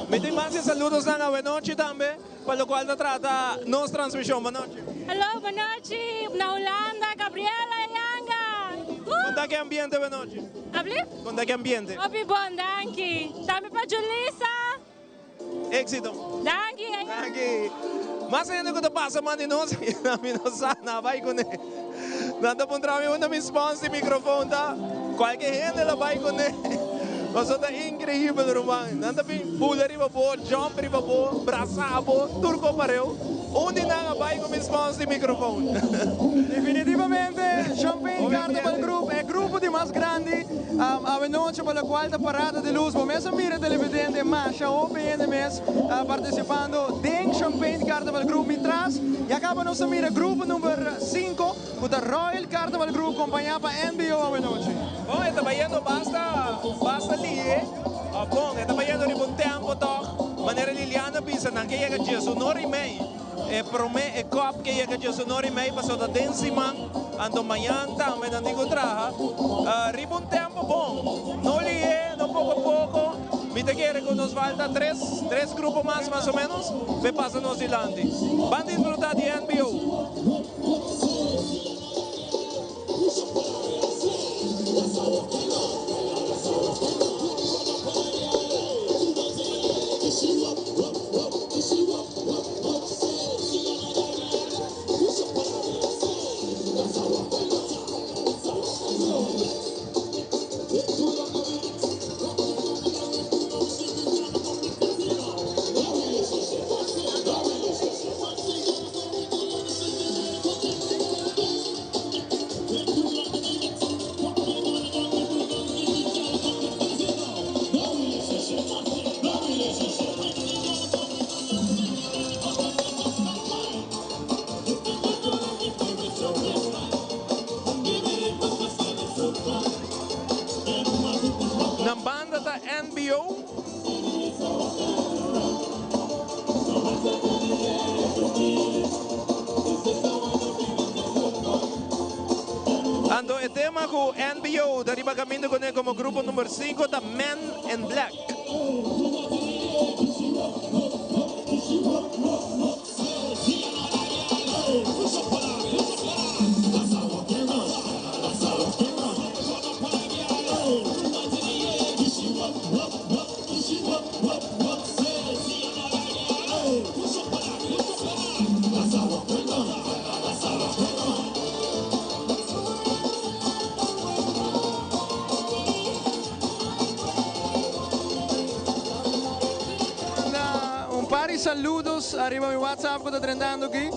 Mi tin mas di saludosnan awenochi tambe pa locual ta trata nos transmision. Bonochi. Hallo, bonochi. Na Hulanda, Gabriela Yanga. Con ta ke ambiente bonochi? Abli? Con ta ke ambiente? Hopi bon, danki. Tambe pa Julissa. Éxito. Danki. Danki. Mas hende ku ta pasa man di nos, mi no sa na bai kuné. Nan ta puntra mi unda mi spons di microfoon ta. Kualke hende lo bai kuné. Pasobra ta increibel ruman. Nan ta bin bula riba bo, jump riba bo, brasa bo, tur ko pareu. Un di nan a bai ku mi spons di microfoon. Definitivamente Champagne Carnival Group e grupo di mas grandi awe nochi pa locual ta Parada di Luz. Bo mes a mira televidente masha hopi hende mes participando den Champagne Carnival Group. Mitras ya caba nos a mira grupo number cinco cu ta Royal Carnival Group compaña pa NBO awe nochi. Bon e ta bayendo basta basta lihe of bon e ta bayendo riba un tempo toch manera Liliana bisa nan ke yega diesunor y mei e prome e kop ke yega diesunor y mei pasobra ta den siman anto mañan tambe nan tin ku traha riba un tempo bon no lihe no poko poko mi ta kere ku nos falta tres tres grupo mas mas o menos pe pasa nos dilanti ban disfruta di NBO. Nan banda ta NBO. Anto e tema ku NBO ta riba kaminda kuné komo grupo number sinku ta Men in Black. Manda un par di saludos ariba mi WhatsApp cu ta drentando aki.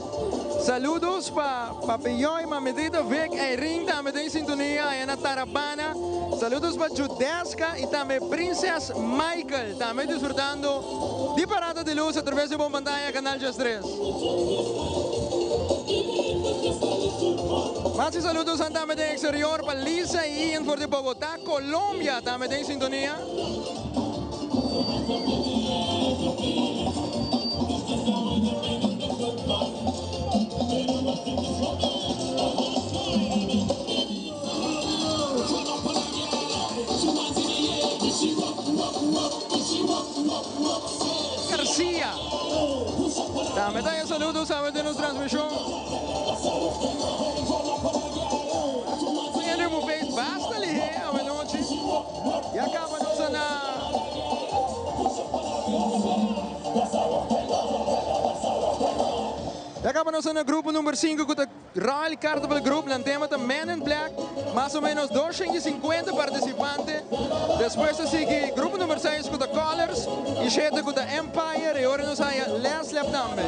Saludos pa Papi Joy, Mami Tita Vic, Irene tambe den sintonia aya na Tarabana. Saludos pa Judeska y tambe Princess Michael tambe disfrutando di Parada di Luz a traves di bon pantaya Canal 13. Mas di saludos tambe den exterior pa Lisa y Ian for di Bogota, Colombia tambe den sintonia. Garcia. Tambe ta saludos sabe den nos transmishon. Henry Mufet basta lihé anochi. Ya kaba nos na Ya kaba nos na grupo number 5 ku Royal Carnival Group. Nan tema ta Men in Black. Mas o menos 250 partisipante. Despues ta sigui grupo number 6 ku Colors i 7 ku Empire i ora nos haya Last Lap tambe.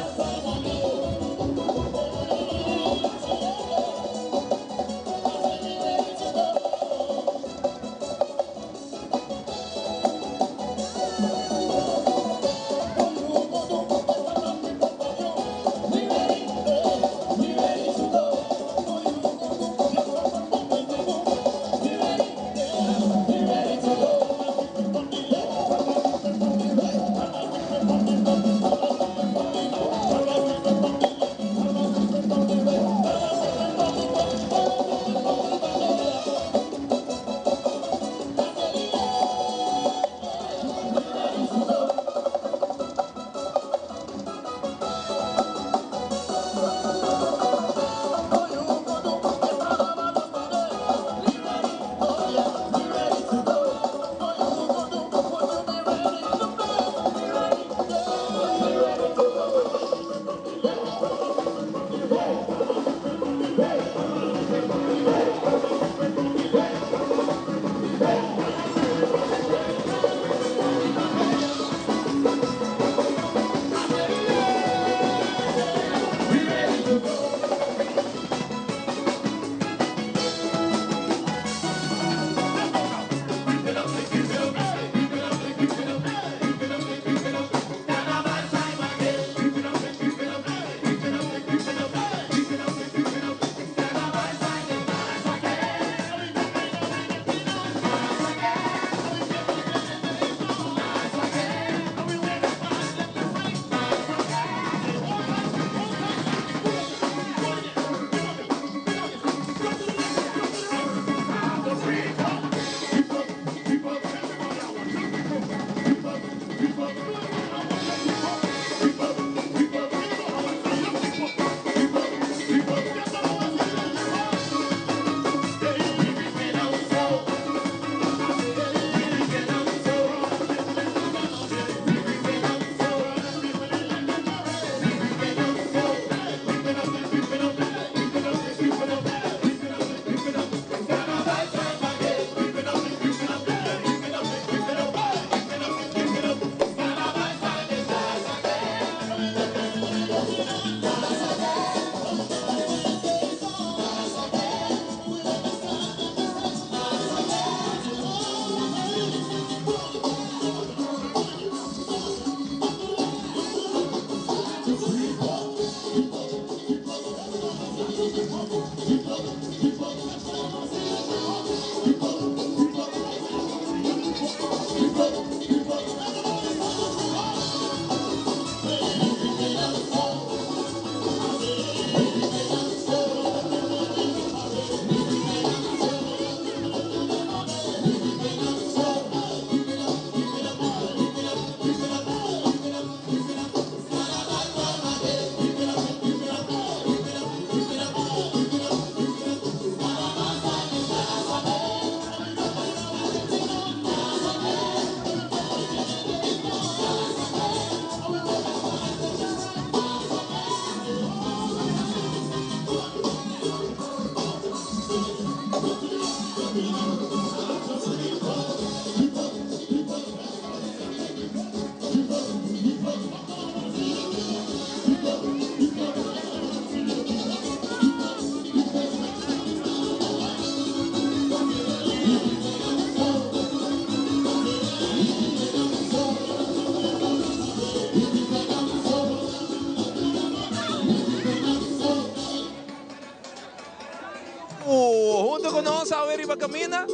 Hunto cu nos awe riba camina.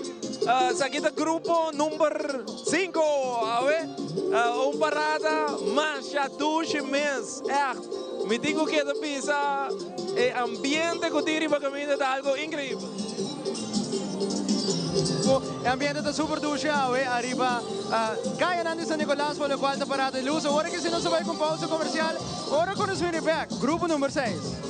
Esaki ta grupo number 5 awe. Un parada masha dushi mes. Echt. Mi tin cu keda bisa e ambiente cu tin riba caminda ta algo increibel. E ambiente ta super dushi awe ariba cayanan di San Nicolas pa locual ta parada di luz. Awor aki si nos ta bay cu un pausa comercial. Ora cu nos bini bek, grupo number 6.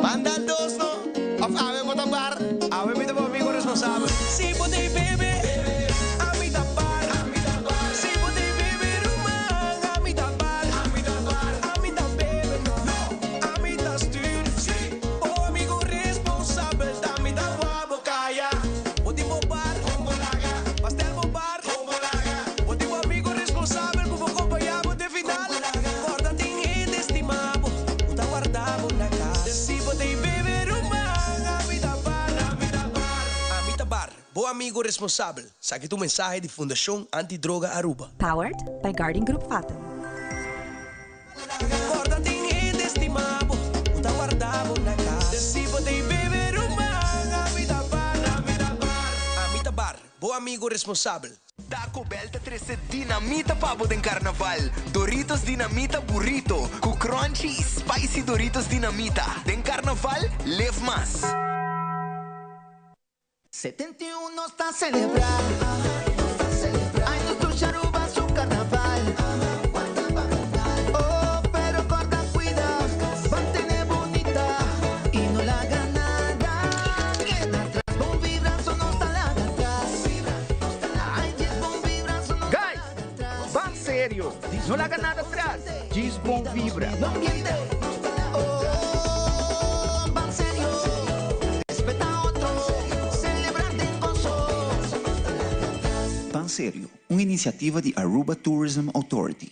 Manda dos no, of awe bo ta bar. Awe mi ta bo amigo responsabel. Si bo t'ey bebe, ami ta bar. Si bo t'ey bebe ruman, ami ta bar. Ami ta bebe no, ami ta stuur. Bo amigo responsabel, ta mi ta wou bo caya. Bo tin bo bar, pastel bo bar. Bo tin bo amigo responsabel cu bo compaña bo te final. Corda tin hende estima bo, cu ta warda bo na cas. Si bo t'ey bebe ruman, ami ta bar. Ami ta bar, bo amigo responsabel. Saki ta un mensahe di Fundacion Anti Droga Aruba. Powered by Guarding Group Fatum. Corda tin hende estima bo, cu ta warda bo na cas. Si bo t'ey bebe ruman, ami ta bar. Ami ta bar, bo amigo responsabel. Taco Bell ta trece dinamita pa bo den carnaval. Doritos Dinamita Burrito cu crunchy y spicy Doritos Dinamita. Den carnaval, live mas. 71 nos ta celebra. Ay, nos dushi Aruba su carnaval. Oh, pero corda cuida, mantene bunita y no laga nada keda atras. Bon vibra, so nos ta laga atras. Ay, yes, bon vibra, so nos ta Guys, ban serio, no laga nada atras. Djis bon vibra. Ambiente, oh, ban serio, respeta otro, celebra den gozo. Ban Serio, un iniciativa di Aruba Tourism Authority.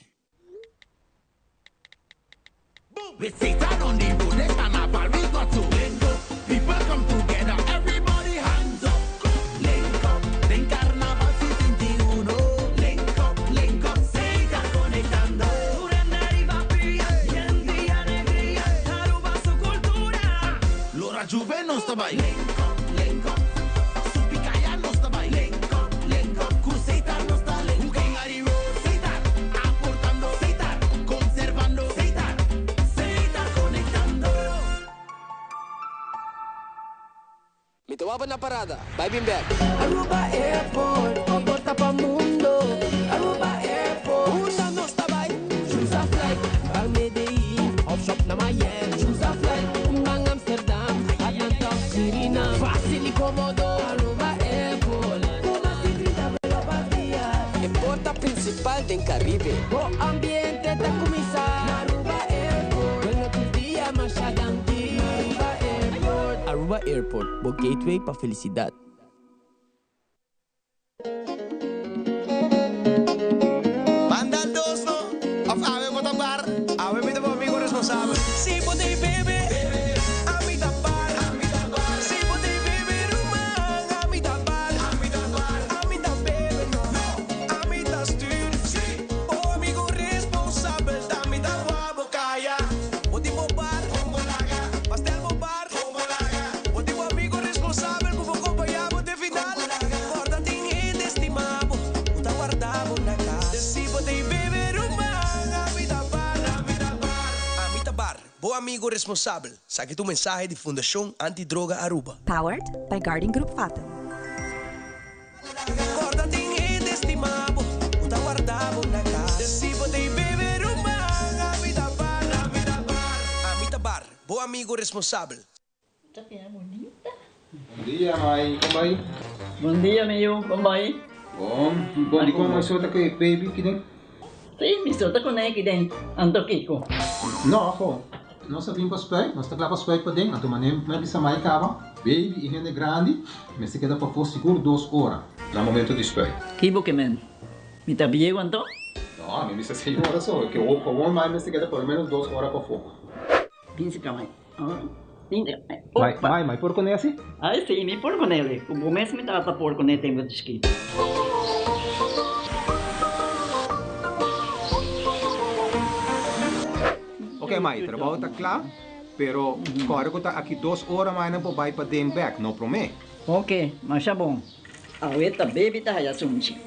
With Satan on the road, this carnival we got to link up. People come together, everybody hands up. Link up, den carnaval 71. Link up, link up, Satan conectando. Aruba su cultura. Lora Juve nos ta bay. Link up, link up. Supicaya nos ta bay. Link up, link up. Cruceta nos ta link up. King Road, Satan. Aportando, Satan. Conservando, Satan. Satan conectando. Mi ta wak bo na parada. Bai bin bek. Aruba Airport, bo porta pa mundo. Aruba Airport, unda nos ta bay. Choose a flight, ban Medellin, of shop na Miami. Choose a flight, ban Amsterdam, Atlanta of Suriname. Facil y comodo, Aruba Airport. Cu mas di 30 vuelo pa dia. E porta principal den Caribe. Bo ambiente ta cuminsa. Aruba Airport, Bueno tur dia, masha danki. Aruba Airport. Aruba Airport, bo gateway pa felicidad. Manda dos no, of awe bo ta bar. Awe mi ta bo amigo responsabel. Si bo t'ey bebe, ami ta bar. Si bo t'ey bebe ruman, ami ta bar. Ami ta bebe no, amigo responsabel. Esaki ta un mensahe di Fundacion Anti Droga Aruba. Powered by Guardian Group Fatum. Corda tin hende stima bo cu ta warda bo na cas. Si bo t'ey bebe ruman, ami ta bar, ami ta bar. Ami ta bar, bo amigo responsabel. Bon dia mai, kon bai? Bon dia mi yu, kon bai? Bon, bon dikon mai so ta ku e baby kiden? Si, mi so ta kuné kiden, anto kiko? No, ho, nos a bin pa spuit, nos ta kla pa spuit paden, anto manera mi a bisa mai kaba, baby i hende grandi mester keda pafó sigur dos ora na momento di spuit. Ki bo ke men? Mi ta bieu anto? No, mi bisa seis ora so, ke gewoon mai mester keda por lo menos dos ora pafó. Bin si ka mai. Mai, mai, mai por kuné asi? Ai si, mi por kuné li. Ku bo mes mi tata por kuné tempu di chikito. Ok mai, trabou ta kla, pero kòrda ku ta aki dos ora mai nan por bai paden bèk, no promé. Ok, masha bon. Awe ta baby ta haya sunchi.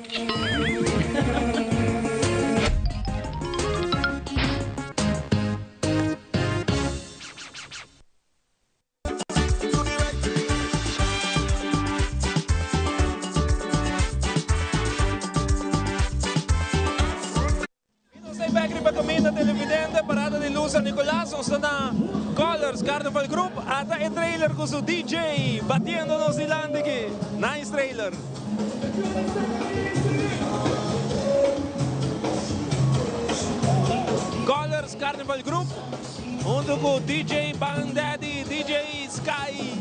Nos ta bek riba caminda televidente parada di luz San Nicolas. Nos ta na Colors Carnival Group. Ata e trailer cu su DJ batiendo nos dilanti aki. Nice trailer. Colors Carnival Group hunto cu DJ Bang Daddy, DJ Sky.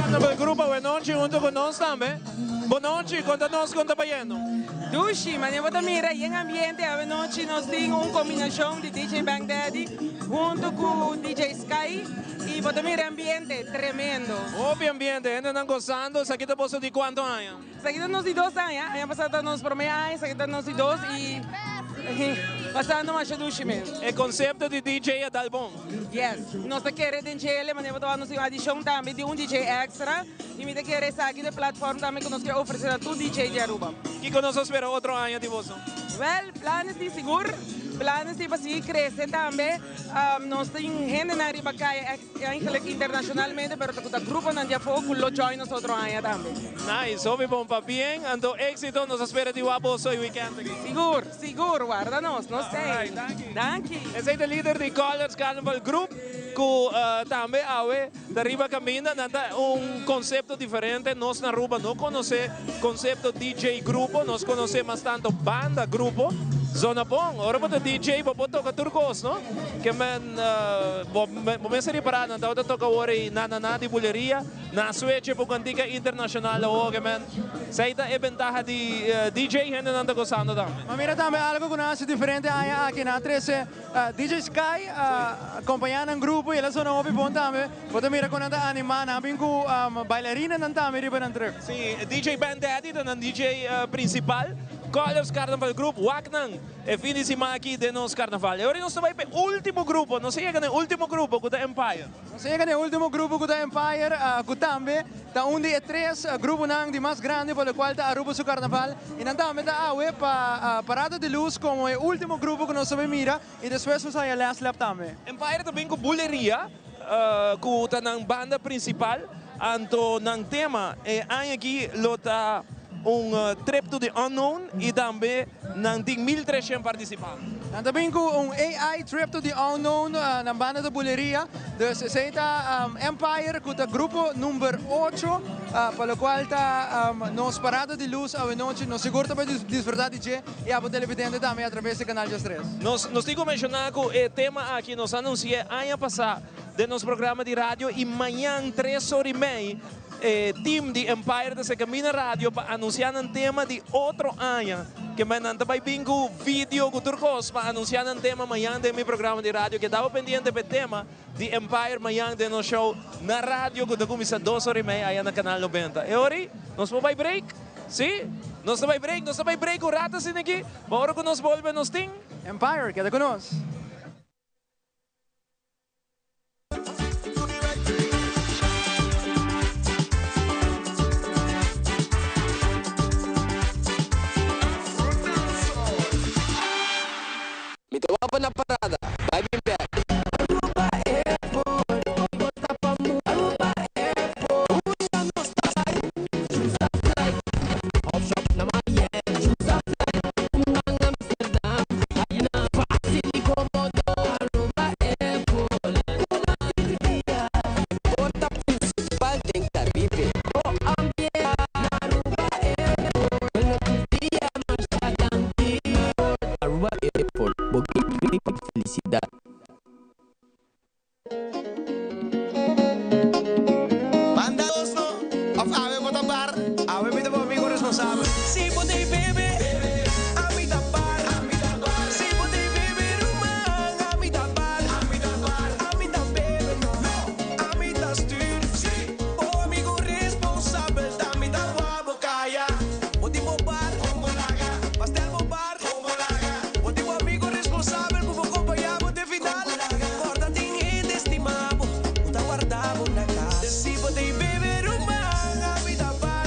Carnaval Group awe nochi hunto cu nos tambe. Bonochi, conta nos con ta bayendo. Dushi, manera bo ta mira yen ambiente awe nochi nos tin un combinacion di DJ Bang Daddy hunto cu DJ Sky y bo ta mira e ambiente tremendo. Hopi ambiente, hendenan gozando, esaki ta boso di cuanto aña? Esaki ta nos di dos aña, aña pasa ta nos prome aña, esaki ta nos di dos y pasando masha dushi mes. E concepto di DJ a dal bon? Yes, nos ta kere den djele, manera bo ta wak nos tin un adicion tambe di un DJ extra. Y mi ta kere esaki ta e platform tambe cu nos kier ofrece na tur DJ di Aruba. Kico nos a spera otro aña di boso? Wel, planes tin sigur. Planes tin pa sigui crece tambe. Nos tin hendenan riba caya eigenlijk internacionalmente, pero ta cu ta gruponan di afo cu lo join nos otro aña tambe. Nice, hopi bon. Pabien, anto exito. Nos a spera di wak boso e weekend aki. Sigur, sigur. Warda nos, nos t'ey. Alright, danki. Danki. Esey ta lider di Colors Carnival Group cu tambe awe. Ta riba caminda, nan ta un concepto diferente, nos na Aruba no conoce concepto DJ grupo, nos conoce mas tanto banda grupo. Zona bon, ora bo ta DJ bo por toca tur cos, no? Ke men, bo mester ripara, nan tabata toca awor ei na na na di buleria, na switch pa un cantica internacional awor, ke men, esei ta e bentaha di DJ, hendenan ta gozando tambe. Ma mira tambe algo cu nan haci diferente aña aki, nan a trece DJ Sky a acompaña nan grupo y el a sona hopi bon tambe. Bo ta mira con nan ta anima, nan a bin cu bailarinanan tambe riba nan truck. Si, DJ Ben Daddy ta nan DJ principal. Colors Carnaval Group wak nan e fin di siman aki den nos carnaval. E ora nos ta bay pa e ultimo grupo, nos a yega na e ultimo grupo cu ta Empire. Nos a yega na e ultimo grupo cu ta Empire, cu tambe ta un di e tres gruponan di mas grandi pa locual ta Aruba su carnaval. Y nan tambe ta awe pa Parada di Luz como e ultimo grupo cu nos ta bay mira y despues nos haya Last Lap tambe. Empire ta bin cu Buleria cu ta nan banda principal, anto nan tema e aña aki lo ta un trip to the unknown y tambe nan tin 1300 participante. Nan ta bin cu un AI trip to the unknown nan banda ta Buleria, dus esey ta Empire cu ta grupo number ocho pa locual ta nos Parada di Luz awenochi, nos sigur ta bay disfruta di dje y abo televidente tambe a traves di Canal 13. Nos tin cu menciona cu e tema aki nos a anuncia aña pasa den nos programa di radio y mañan tres ora y mei E team di Empire ta seka mi na radio pa anuncia nan tema di otro aña. Ke men nan ta bay bin cu video cu tur cos pa anuncia nan tema mañan den mi programa di radio. Keda bo pendiente pa e tema di Empire mañan den nos show na radio cu ta cuminsa dos ora y mei aya na Canal 90. E ora ey nos por bay break? Si? Nos ta bay break? Nos ta bay break un rato asina aki pa ora cu nos bolbe nos tin. Empire, keda cu nos. Mi ta wak na parada, bai bin bek. Porta principal den Caribe. Aruba Airport, bo gateway pa felicidad. Banda dos no, of awe bo ta bar? Awe mi ta bo amigo responsabel. Si bo t'ey bebe, ami ta bar. Si bo t'ey bebe ruman, ami ta bar. Ami ta bebe no, ami ta stuur. Bo amigo responsabel ta mi ta wou bo caya. Bo tin bo bar, pastel bo bar. Bo tin bo amigo responsabel cu bo compaña bo te final. Corda tin hende estima bo cu ta warda bo na cas. Si bo t'ey bebe ruman, ami ta bar.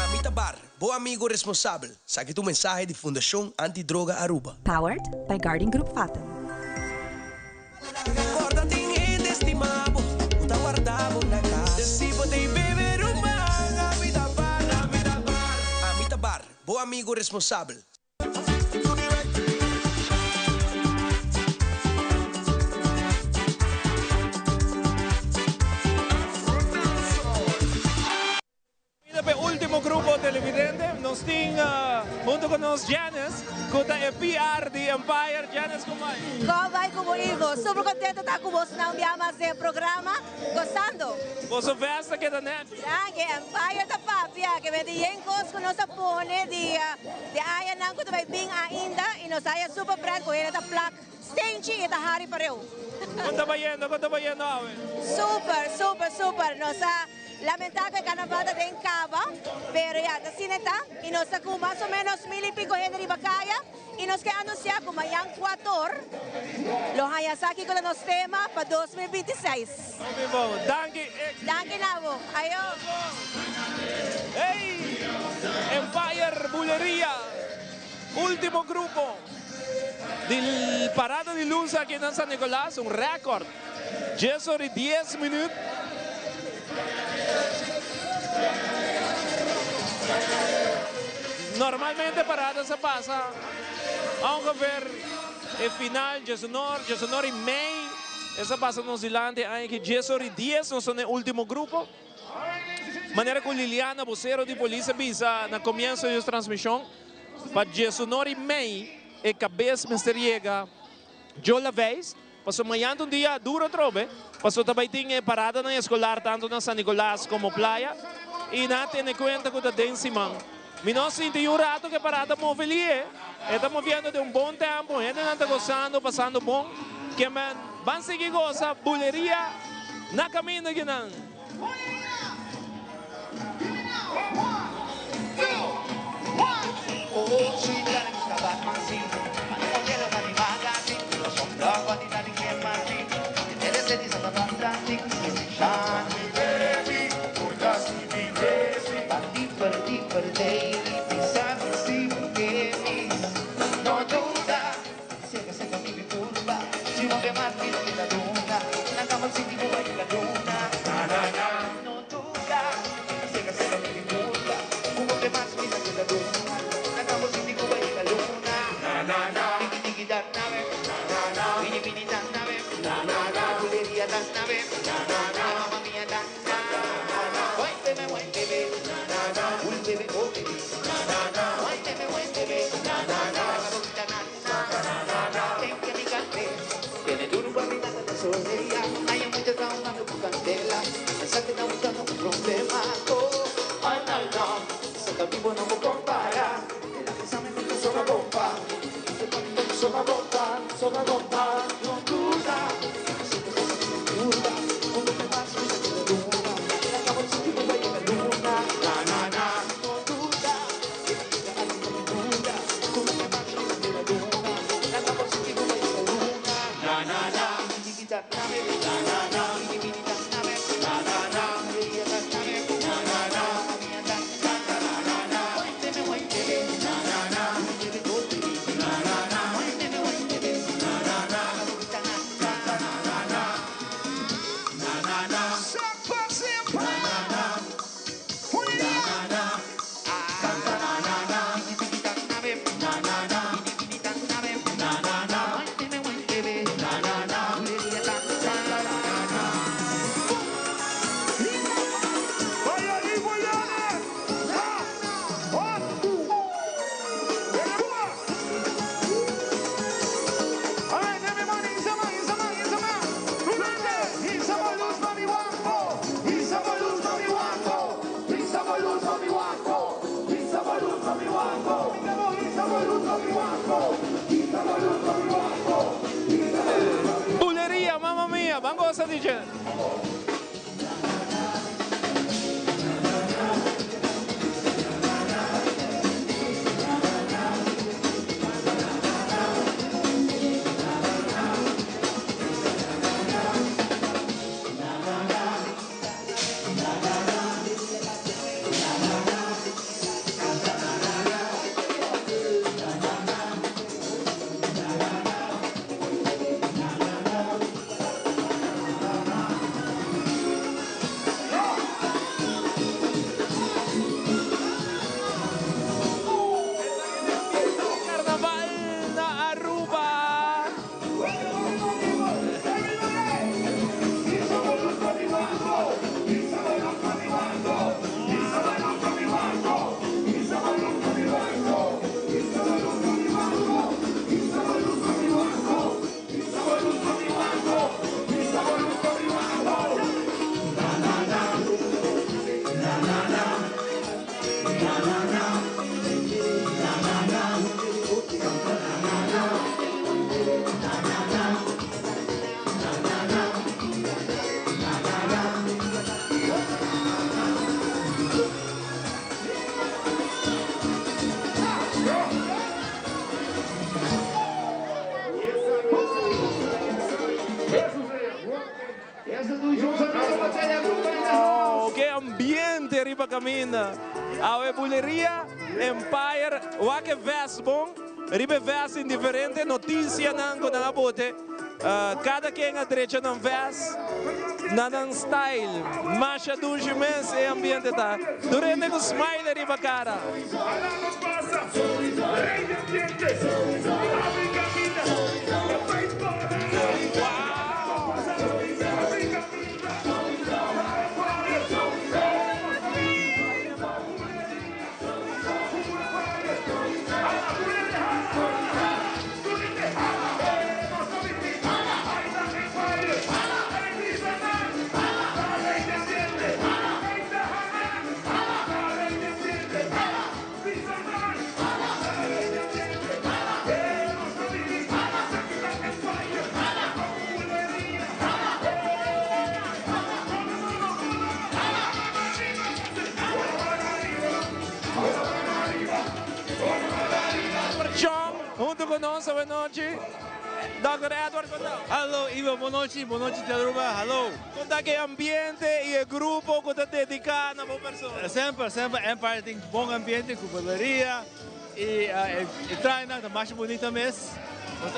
Ami ta bar, bo amigo responsabel. Saki tu mensahe di Fundacion Anti Droga Aruba. Powered by Guarding Group Fatum. Corda tin hende estima bo cu ta warda bo na cas. Si bo t'ey bebe ruman, ami ta bar. Ami ta bar, bo amigo responsabel. Bida p'e ultimo grupo televidente. Nos tin hunto cu nos Janice. Ku ta e PR di Empire, Janice kon bai? Kon bai ku bo Ivo? Super contento ta ku boso na un bia mas den programa. Gosando. Boso vest a keda net. Danki, Empire ta papia ke bende yen kos ku nos a pone di di añanan ku ta bai bin ainda i nos haya super pret ku hende ta plak stenchi i ta hari pareu. Kon ta bayendo? Kon ta bayendo awe? Super, super, super. Nos a lamenta ku e karnaval ta den kaba, pero ya, ta asina e ta. I nos ta ku mas o menos mil i piko hende riba kaya. I nos ke anunsiá ku mañan kuator lo haña sa kiko ta nos tema pa 2026. Hopi bon. Danki. Danki na bo. Ayo. Hey! Empire Buleria, ultimo grupo di Parada di Luz aki na San Nicolas, un record, dies ora y dies minuut. Normalmente parada sa pasa ongeveer e final diesunor, diesunor y mei. Esa pasa nos dilanti aña ki 10 or y 10 nos ta na e ultimo grupo. Manera cu Liliana, vocero di polis a bisa na comienzo di nos transmision, pa diesunor y mei e cabes mester yega Joe Laveist. Pasobra mañan ta un dia duro atrobe, pasobra ta bay tin e paradanan escolar tanto na San Nicolas como Playa y nan a tene cuenta cu ta den siman. Mi no sinti y un rato cu e parada move lie, e ta moviendo den un bon tempo, hendenan ta gozando, pasando bon. Kemen ban sigui goza, buleria na caminda kinan. Ambiente riba caminda. Awe Buleria Empire wak e vest bon. Riba e vest tin diferente noticianan cu nan a bote. Cada ken a drecha nan vest na nan style. Masha dushi mes e ambiente ta. Tur hende cu smile riba cara. John hunto cu nos awe nochi. Dòkter Edward con ta? Hallo Ivo, bon nochi, bon nochi te Aruba, hallo. Con ta ke ambiente y e grupo cu ta dedica na bo persona? Semper, semper Empire tin bon ambiente cu buleria y e trahenan ta masha bunita mes.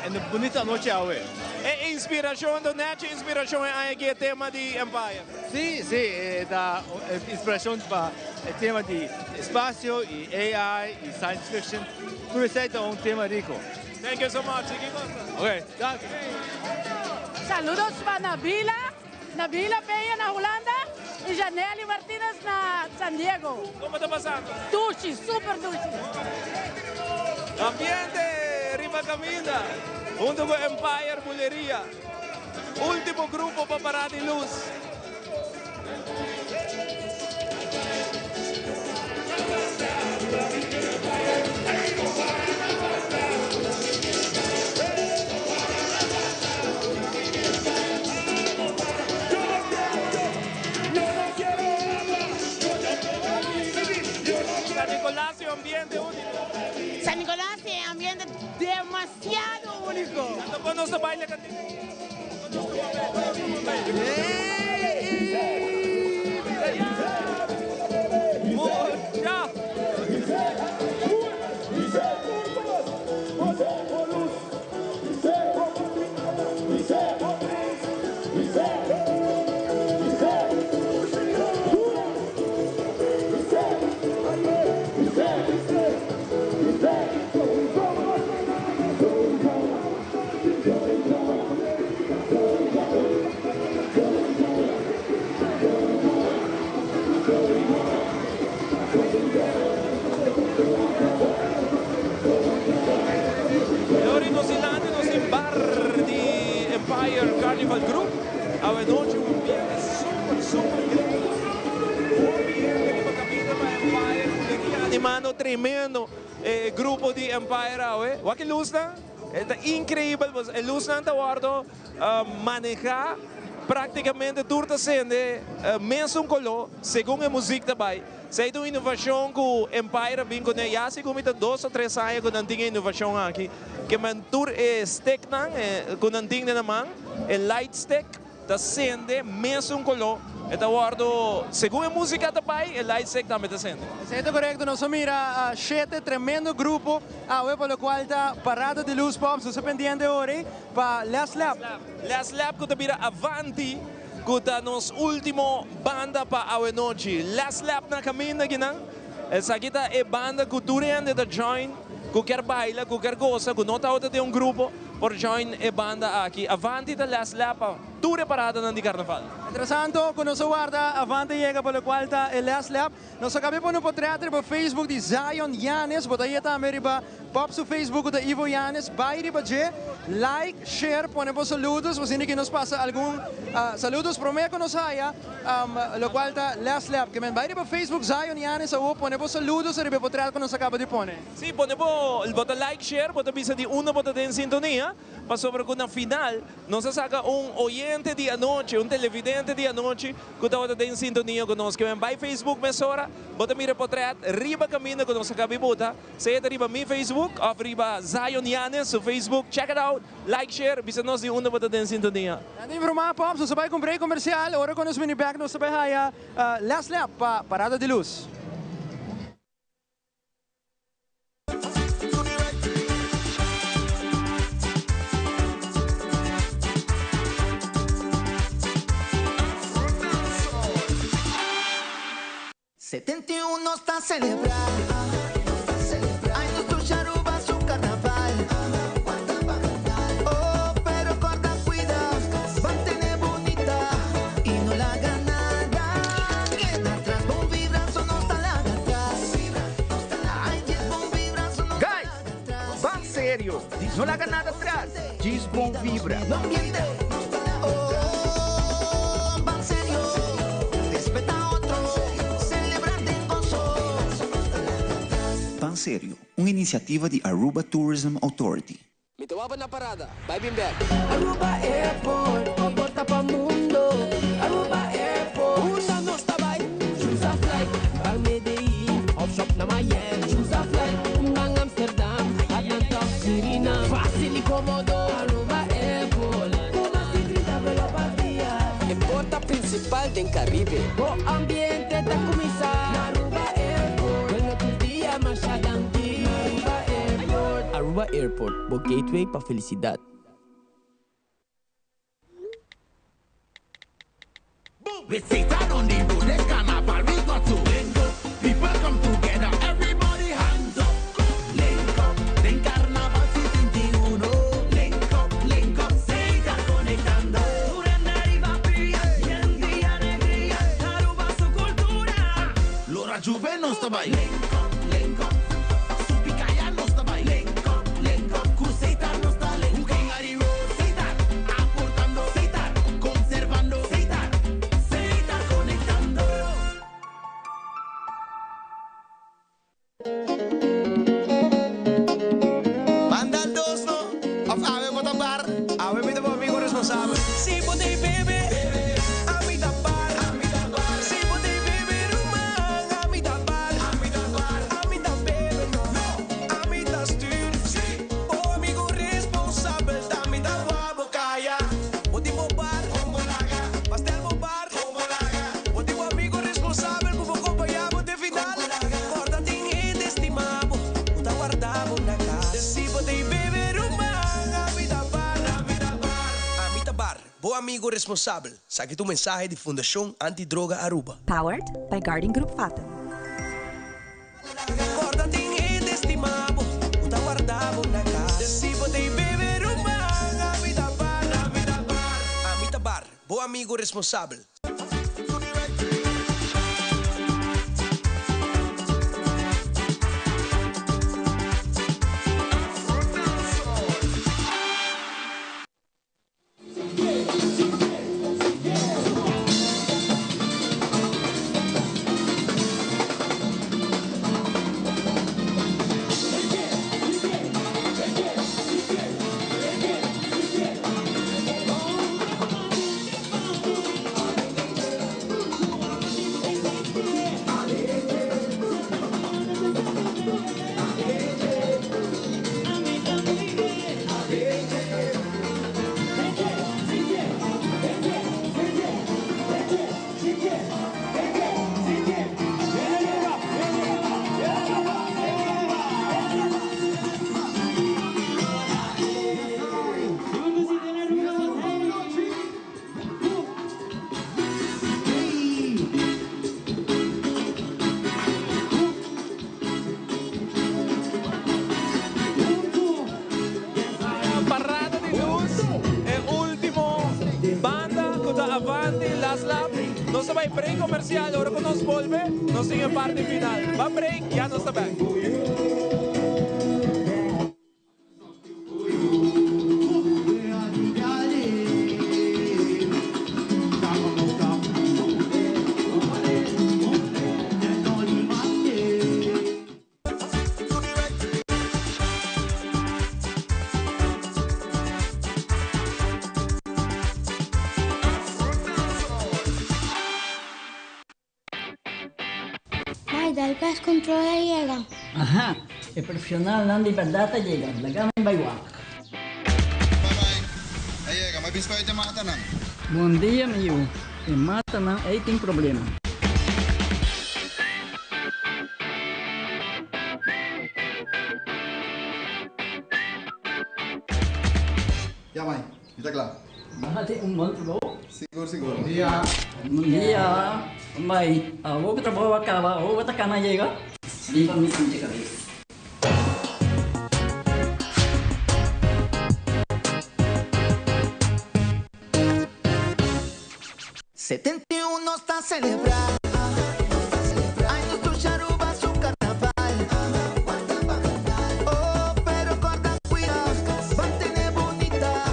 En un bunita anochi awe. E inspiracion ta nechi inspiracion e aña aki e tema di Empire? Si, si, e ta inspiracion pa e tema di espacio y AI y science fiction. Tur esey ta un tema rico. Thank you so much. Sigui goza. Ok, danki. Saludos pa Nabila, Nabila Peña na Hulanda y Janely Martinez na San Diego. Como ta pasando? Dushi, super dushi. Ambiente riba caminda hunto cu Empire Buleria. Ultimo grupo pa para di luz. San Nicolas tin un ambiente unico. San Nicolas tin e ambiente demasiado unico. Anto con nos ta baila cantica? Lori nos dilanti nos tin bar di Empire Carnival Group. Awe nochi un ambiente super super great. Hopi hende riba caminda pa Empire cu den dia animando tremendo e grupo di Empire awe. Wak e luznan. E ta increibel, e luznan ta wordo maneha practicamente tur ta sende mesun colo segun e muziek ta bay. Esey ta un innovacion cu Empire a bin cune ya segun mi ta dos o tres aña cu nan tin e innovacion aki ke men tur e sticknan cu nan tin den nan man, e light stick. Ta sende mesun color. E ta wordo, segun e musica ta bay, e light stick tambe ta sende. Esey ta corecto, nos a mira shete tremendo grupo awe pa locual ta Parada di Luz Pops. Nos ta pendiente ora pa Last Lap. Last Lap cu ta bira Avanti cu ta nos ultimo banda pa awe nochi. Last Lap na caminda kinan. Esaki ta e banda cu tur hende ta join, cu kier baila, cu kier goza, cu no tabata den un grupo. Por join e banda aki. Avanti ta last lap pa tur e paradanan di carnaval. Mientrasanto cu nos a warda Avanti yega pa locual ta e last lap, nos a caba pone un potret riba Facebook di Zion Yanes, bo ta haya tambe riba Pop su Facebook cu ta Ivo Yanes, bay riba dje, like, share, pone bo saludos, bo sinti cu nos pasa algun saludos prome cu nos haya locual ta last lap. Ke men bay riba Facebook Zion Yanes awo pone bo saludos riba e potret cu nos a caba di pone. Sí, pone bo bo ta like share, bo ta bisa di unda bo ta den sintonia, pasobra ku na final nos a saka un oyente. oyente di anochi, un televidente di anochi ku tabata den sintonia ku nos. Ke men bai Facebook mesora, bo ta mira e potret riba kaminda ku nos a kabi buta. Sea ta riba mi Facebook òf riba Zion Yanez su Facebook. Check it out, like, share, bisa nos di unda bo ta den sintonia. Nan ta informá Pops, nos ta bai ku un break komersial. Ora ku nos bini bèk nos ta bai haya Last Lap pa Parada di Lus. 71 nos ta celebra Ay nos dushi Aruba su carnaval Oh pero corda cuida Mantene bunita Y no laga nada Keda atras Bon vibra so nos ta laga atras Ay djes bon vibra so nos ta Guys, ban serio, no laga nada atras, djis bon vibra. Oh, ban serio, respeta otro, celebra den gozo. Ban Serio, un iniciativa di Aruba Tourism Authority. Mi ta waba na parada, bai bin bek. Aruba Airport, bo porta pa mundo. Aruba Airport, unda nos ta bai? Choose a flight, ban Medellin of shop na Miami. Choose a flight, ban Amsterdam, Atlanta of Suriname. Facil y comodo, Aruba Airport. Cu mas di 30 vuelo pa dia. E porta principal den Caribe. Bo ambiente ta cuminsa na Aruba Airport. Bueno tur dia masha danki. Aruba Airport. Aruba Airport, bo gateway pa felicidad. With Satan on the road, this carnival we got to link up. People come together, everybody hands up. Link up, den carnaval 71. Link up, link up, Satan conectando. Arriba pia, y alegria, Aruba su cultura. Lora Juve no está bai. Link up, link up, Supicaya no está bai. Link up, link up, Cruceta no está link up. Satan, aportando, Satan, conservando, Satan, Satan conectando. Manda dos no, of awe bo ta bar, awe mi ta bo amigo responsabel. Si bo t'ey bebe, ami ta bar. Si bo t'ey bebe ruman, ami ta bar. Ami ta bebe no, ami ta stuur. Bo amigo responsabel, ta mi ta wou bo caya. Bo tin bo bar, pastel bo bar. Bo tin bo amigo responsabel cu bo compaña bo te final. Corda tin hende stima bo, cu ta warda bo na cas. Si bo t'ey bebe ruman, ami ta bar. Ami ta bar, bo amigo responsabel. Esaki ta un mensahe di Fundacion Antidroga Aruba. Powered by Guarding Group Fatum. Corda tin hende stima bo, cu ta warda bo na cas. Si bo t'ey bebe ruman, ami ta bar. Ami ta bar, bo amigo responsabel. Parada di Luz, e ultimo banda cu ta Avanti, Last Lap. Nos ta bay break comercial, ora cu nos bolbe, nos tin e parti final. Ban break, ya nos ta back. Del Pest Control a yega. Aha, e profesionalnan di berdad a yega, laga mi bai wak. A yega, ma bispa e matanan. Bon dia mi yu, e matanan ei tin problema. Ya mai, mi ta kla. Mati un bon trabou. Sigur sigur. Bon dia. Bon dia. Mai, awor ku trabou a kaba, awor bo ta kana yega? Lipa mi sinti kabes. 71 nos ta celebra. Ay, nos dushi Aruba su carnaval. Oh, pero corda cuida, mantene bunita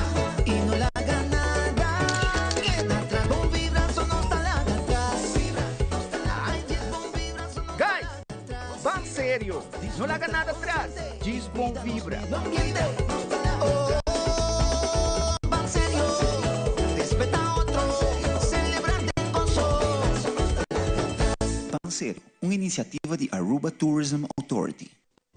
y no laga nada keda atras. Bon vibra, so nos ta laga atras. Ay, djis bon vibra, so nos ta Guys, ban serio, no laga nada atras, djis bon vibra. Oh, ban serio, respeta otro, celebra den gozo. Ban Serio, un iniciativa di Aruba Tourism Authority.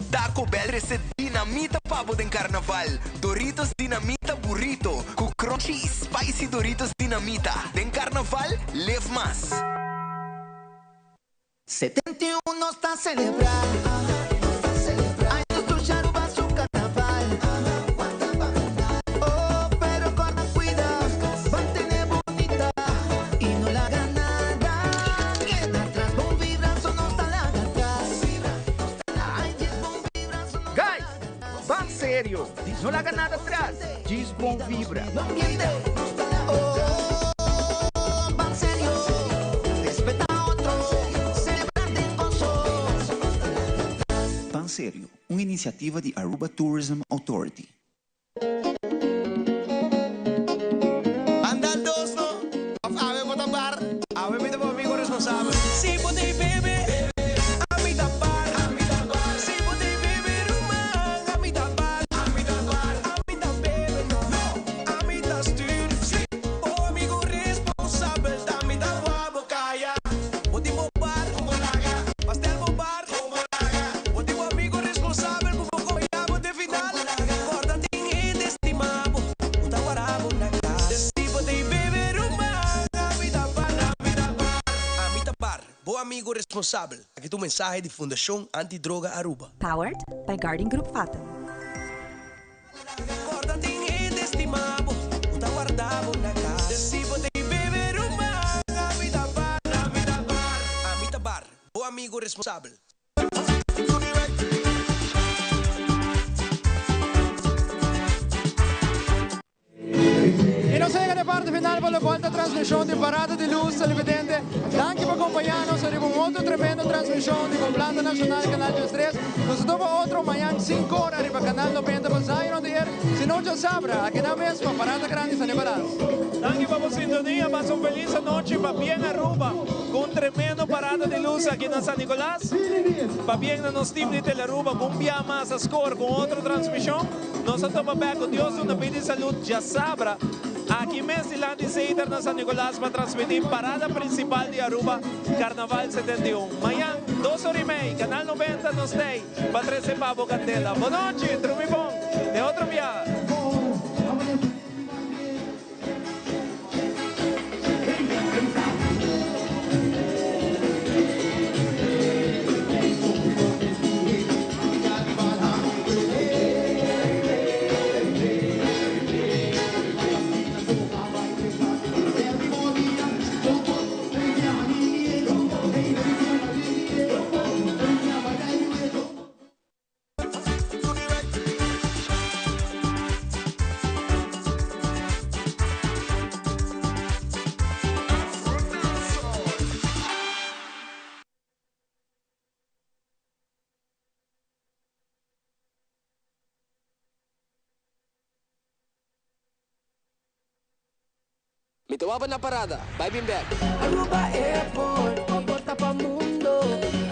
Taco Bell trece dinamita pa bo den carnaval. Doritos Dinamita Burrito cu crunchy y spicy Doritos Dinamita. Den carnaval, live mas. 71 nos ta celebra. Ay, nos dushi Aruba su carnaval. Oh, pero corda cuida, mantene bunita y no laga nada keda atras. Bon vibra, so nos ta laga atras. Ay, djis bon vibra, so nos Guys, ban serio, no laga nada atras, djis bon vibra. Oh, ban serio, respeta otro, celebra den gozo. Ban Serio, un iniciativa di Aruba Tourism Authority. Anda dos no, of awe bo ta bar, awe mi ta bo amigo responsabel. Si bo tin bebe, ami ta bar. Si bo tin bebe ruman, ami ta bar. Ami ta bebe no, ami ta stuur. Si bo amigo responsabel, ta mi ta wak bo caya. Bo tin bo bar, pastel bo bar. Bo tin bo amigo responsabel, cu bo acompaña bo te final. Corda tin hende stima bo, cu ta warda bo na cas. Si bo tin bebe ruman, ami ta bar, ami ta bar. Ami ta bar, bo amigo responsabel. Aki ta un mensahe di Fundacion Antidroga Aruba. Powered by Guardian Group Fatum. Corda tin hende stima bo, cu ta warda bo na cas. Si bo tin bebe ruman, ami ta bar, ami ta bar. Ami ta bar, bo amigo responsabel. Y nos a yega na e parti final pa locual ta transmision di Parada di Luz Televidente. Danki pa acompaña nos ariba un otro tremendo transmision di Complanta Nacional Canal 13. Nos ta topa otro mañan 5 ora ariba Canal 90 pa Zion on the Air. Si no djasabra, aki nan mes pa Parada Grandi San Nicolas. Danki pa bo sintonia, pasa un feliz anochi pabien Aruba cu un tremendo parada di luz aki na San Nicolas. Pabien na nos team di Telearuba cu un bia mas a score cu un otro transmision. Nos a topa bek cu Dios duna bida y salud djasabra aki mes dilanti Zeter na San Nicolas pa transmiti parada principal di Aruba Carnaval 71. Mañan dos ora y mei, Canal 90 nos tey pa trece pa bo candela. Bonochi, drumi bon, den otro bia. Mi ta waba na parada, bai bin bek. Aruba Airport, bo porta pa mundo.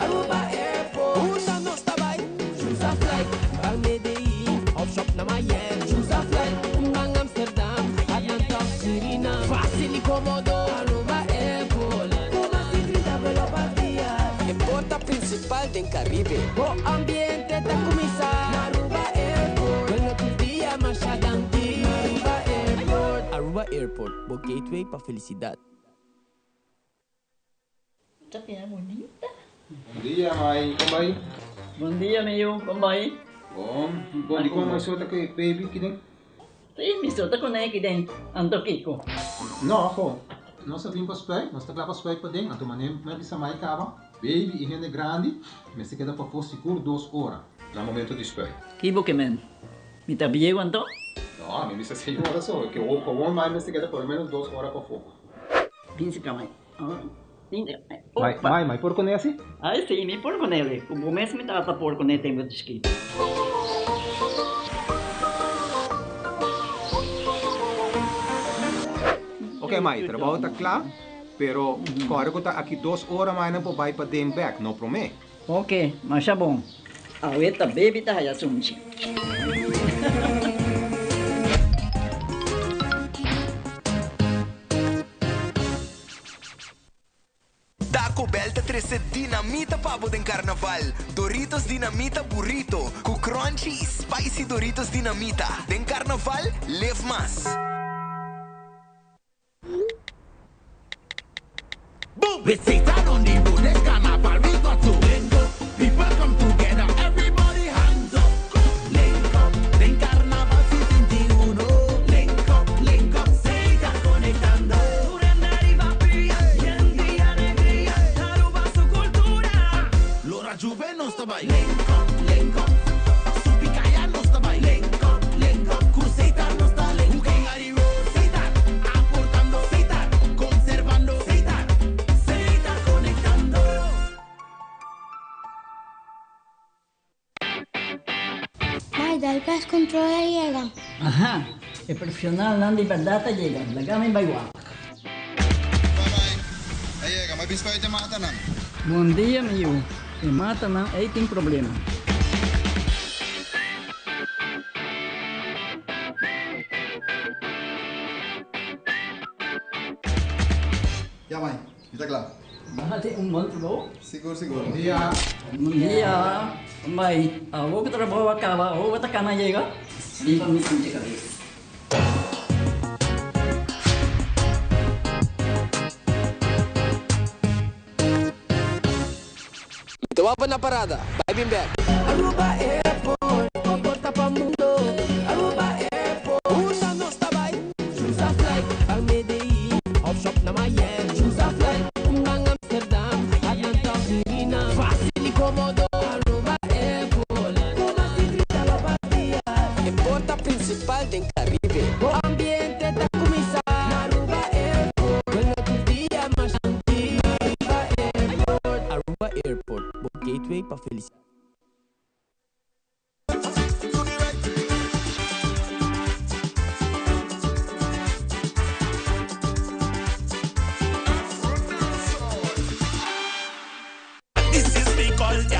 Aruba Airport, unda nos ta bai? Choose a flight, ban Medellin, of shop na Miami. Choose a flight, ban Amsterdam, Atlanta of Suriname. Facil y comodo, Aruba Airport. Cu mas di 30 vuelo pa dia. E porta principal. den Caribe. Bo ambiente ta cuminsa na Aruba Airport. Bueno, tur dia masha danki. Aruba Airport. Aruba Airport, bo gateway pa felicidad. Ta bira bunita. Bon dia mai, kon bai? Bon dia mi yu, kon bai? Bon, bon di kon mai so ta ku e baby kiden? Si, mi so ta kuné kiden, anto kiko? No, ho, nos a bin pa spuit, nos ta kla pa spuit paden, anto manera mi a bisa mai kaba, baby i hende grandi mester keda pafó sigur dos ora na momento di spuit. Ki bo ke men? Mi ta bieu anto? No, mi bisa señora so, ke gewoon mai mester keda por lo menos dos ora pafó. Bin si ka mai. Mai, mai, mai por kuné asi? Ai si, mi por kuné. Ku bo mes mi tata por kuné tempu di chikito. Ok mai, trabou ta kla, pero kòrda ku ta aki dos ora mai nan por bai paden bèk, no promé. Ok, masha bon. Awe ta baby ta haya sunchi. Taco Bell ta trece dinamita pa bo den Carnaval. Doritos Dinamita Burrito cu crunchy y spicy Doritos Dinamita. Den Carnaval, live mas. Boom! With Satan on the road, this carnival we got to link up. People come together, everybody hands up. Link up, den carnaval 61. Link up, link up, Satan conectando. Lora Juve nos ta bay. Link up, link up. Supicaya nos ta bay. Link up, link up. Cruceta nos ta link up. Satan, aportando. Satan, conservando. Satan, Satan conectando. Mai, dal pest control a yega. Aha, e profesionalnan di berdad a yega, laga mi bai wak. A yega, mi a bisa e matanan. Bon dia mi yu, e matanan ei tin problema. Ya mai, mi ta kla. Bo hasi un bon trabou? Sigur, sigur. Bon dia. Bon dia. Mai, awor ku trabou a kaba, awor bo ta kana yega? Riba mi sinti kabes. Mi ta wak bo na parada. Bai bin bek. Aruba Airport, bo porta pa mundo. Aruba Airport, unda nos ta bai? Choose a flight, ban Medellin, of shop na Miami. Choose a flight, ban Amsterdam, Atlanta of Suriname. Facil y comodo, Aruba Airport. Cu mas di 30 lo pa dia. E porta principal den Caribe. Bo ambiente ta cuminsa na Aruba Airport. Bueno tur dia mas danki. Aruba Airport. Aruba Airport, bo gateway pa felicidad. This is me culture.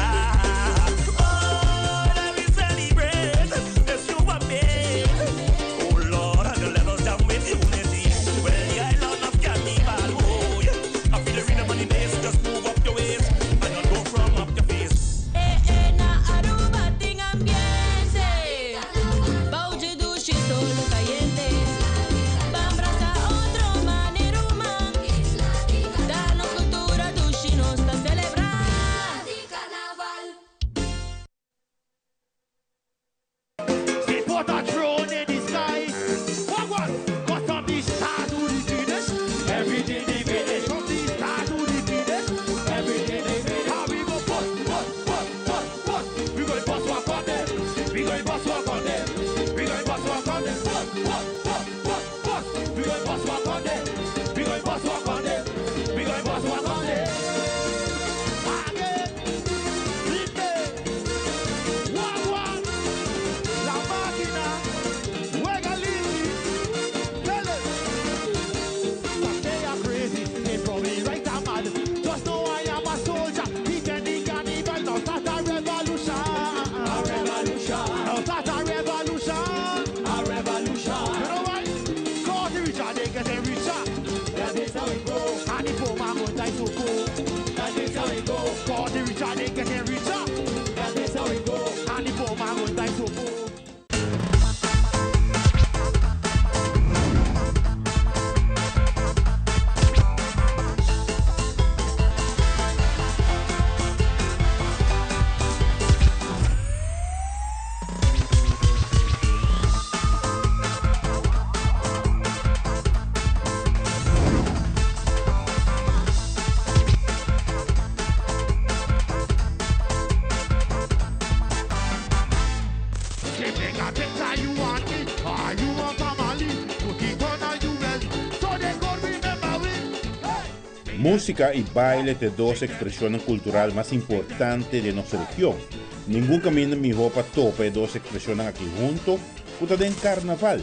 Oh, let me celebrate. Yes, you are made. Oh Lord, and let us down with unity. Well, the island of Carnival. Oh, yeah. I feel the rhythm on the bass. Just move up your waist and don't go from up your face. Na Aruba tin ambiente. Bou di dushi solo cayente. Ban brasa otro manera man. Ta nos cultura dushi nos ta celebra. They put a drone in the sky. What one? Got from the start to the finish. Everything they finish. From the start to the finish. Everything they finish. How we go bust, bust, bust, bust, bust. We go bust one on them. We go bust one on them. We go bust one on them. Bust, bust, bust, bust, bust. We go bust one on them. We go bust one on them. We go bust one on them. Again. Replay. One, one. La máquina juega libre. Tell it. But they are crazy. They probably right or mad. Just know I am a soldier. Pretending the carnival. Now start a revolution. A revolution. Now start a revolution. A revolution. You know why? Cause the richer they getting richer. That is how it go. And the poor man go die so poor. That is how it go. Cause the richer they getting richer. Musica y baile ta e dos expresionnan cultural mas importante den nos region. Ningun caminda miho pa topa e dos expresionnan aki hunto cu ta den Carnaval.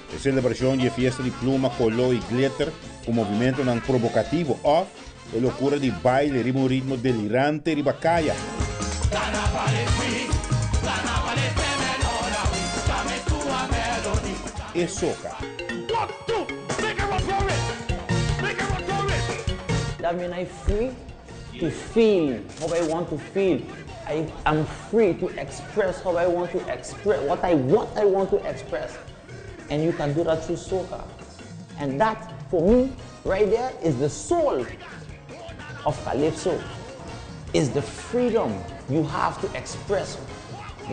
E celebracion di e fiesta di pluma, colo y glitter cu movimentonan provocativo of e locura di baile riba un ritmo delirante riba caya. E soca. That mean I free to feel how I want to feel. I am free to express how I want to express what I what I want to express. And you can do that through soca. And that, for me, right there, is the soul of Calypso. Is the freedom you have to express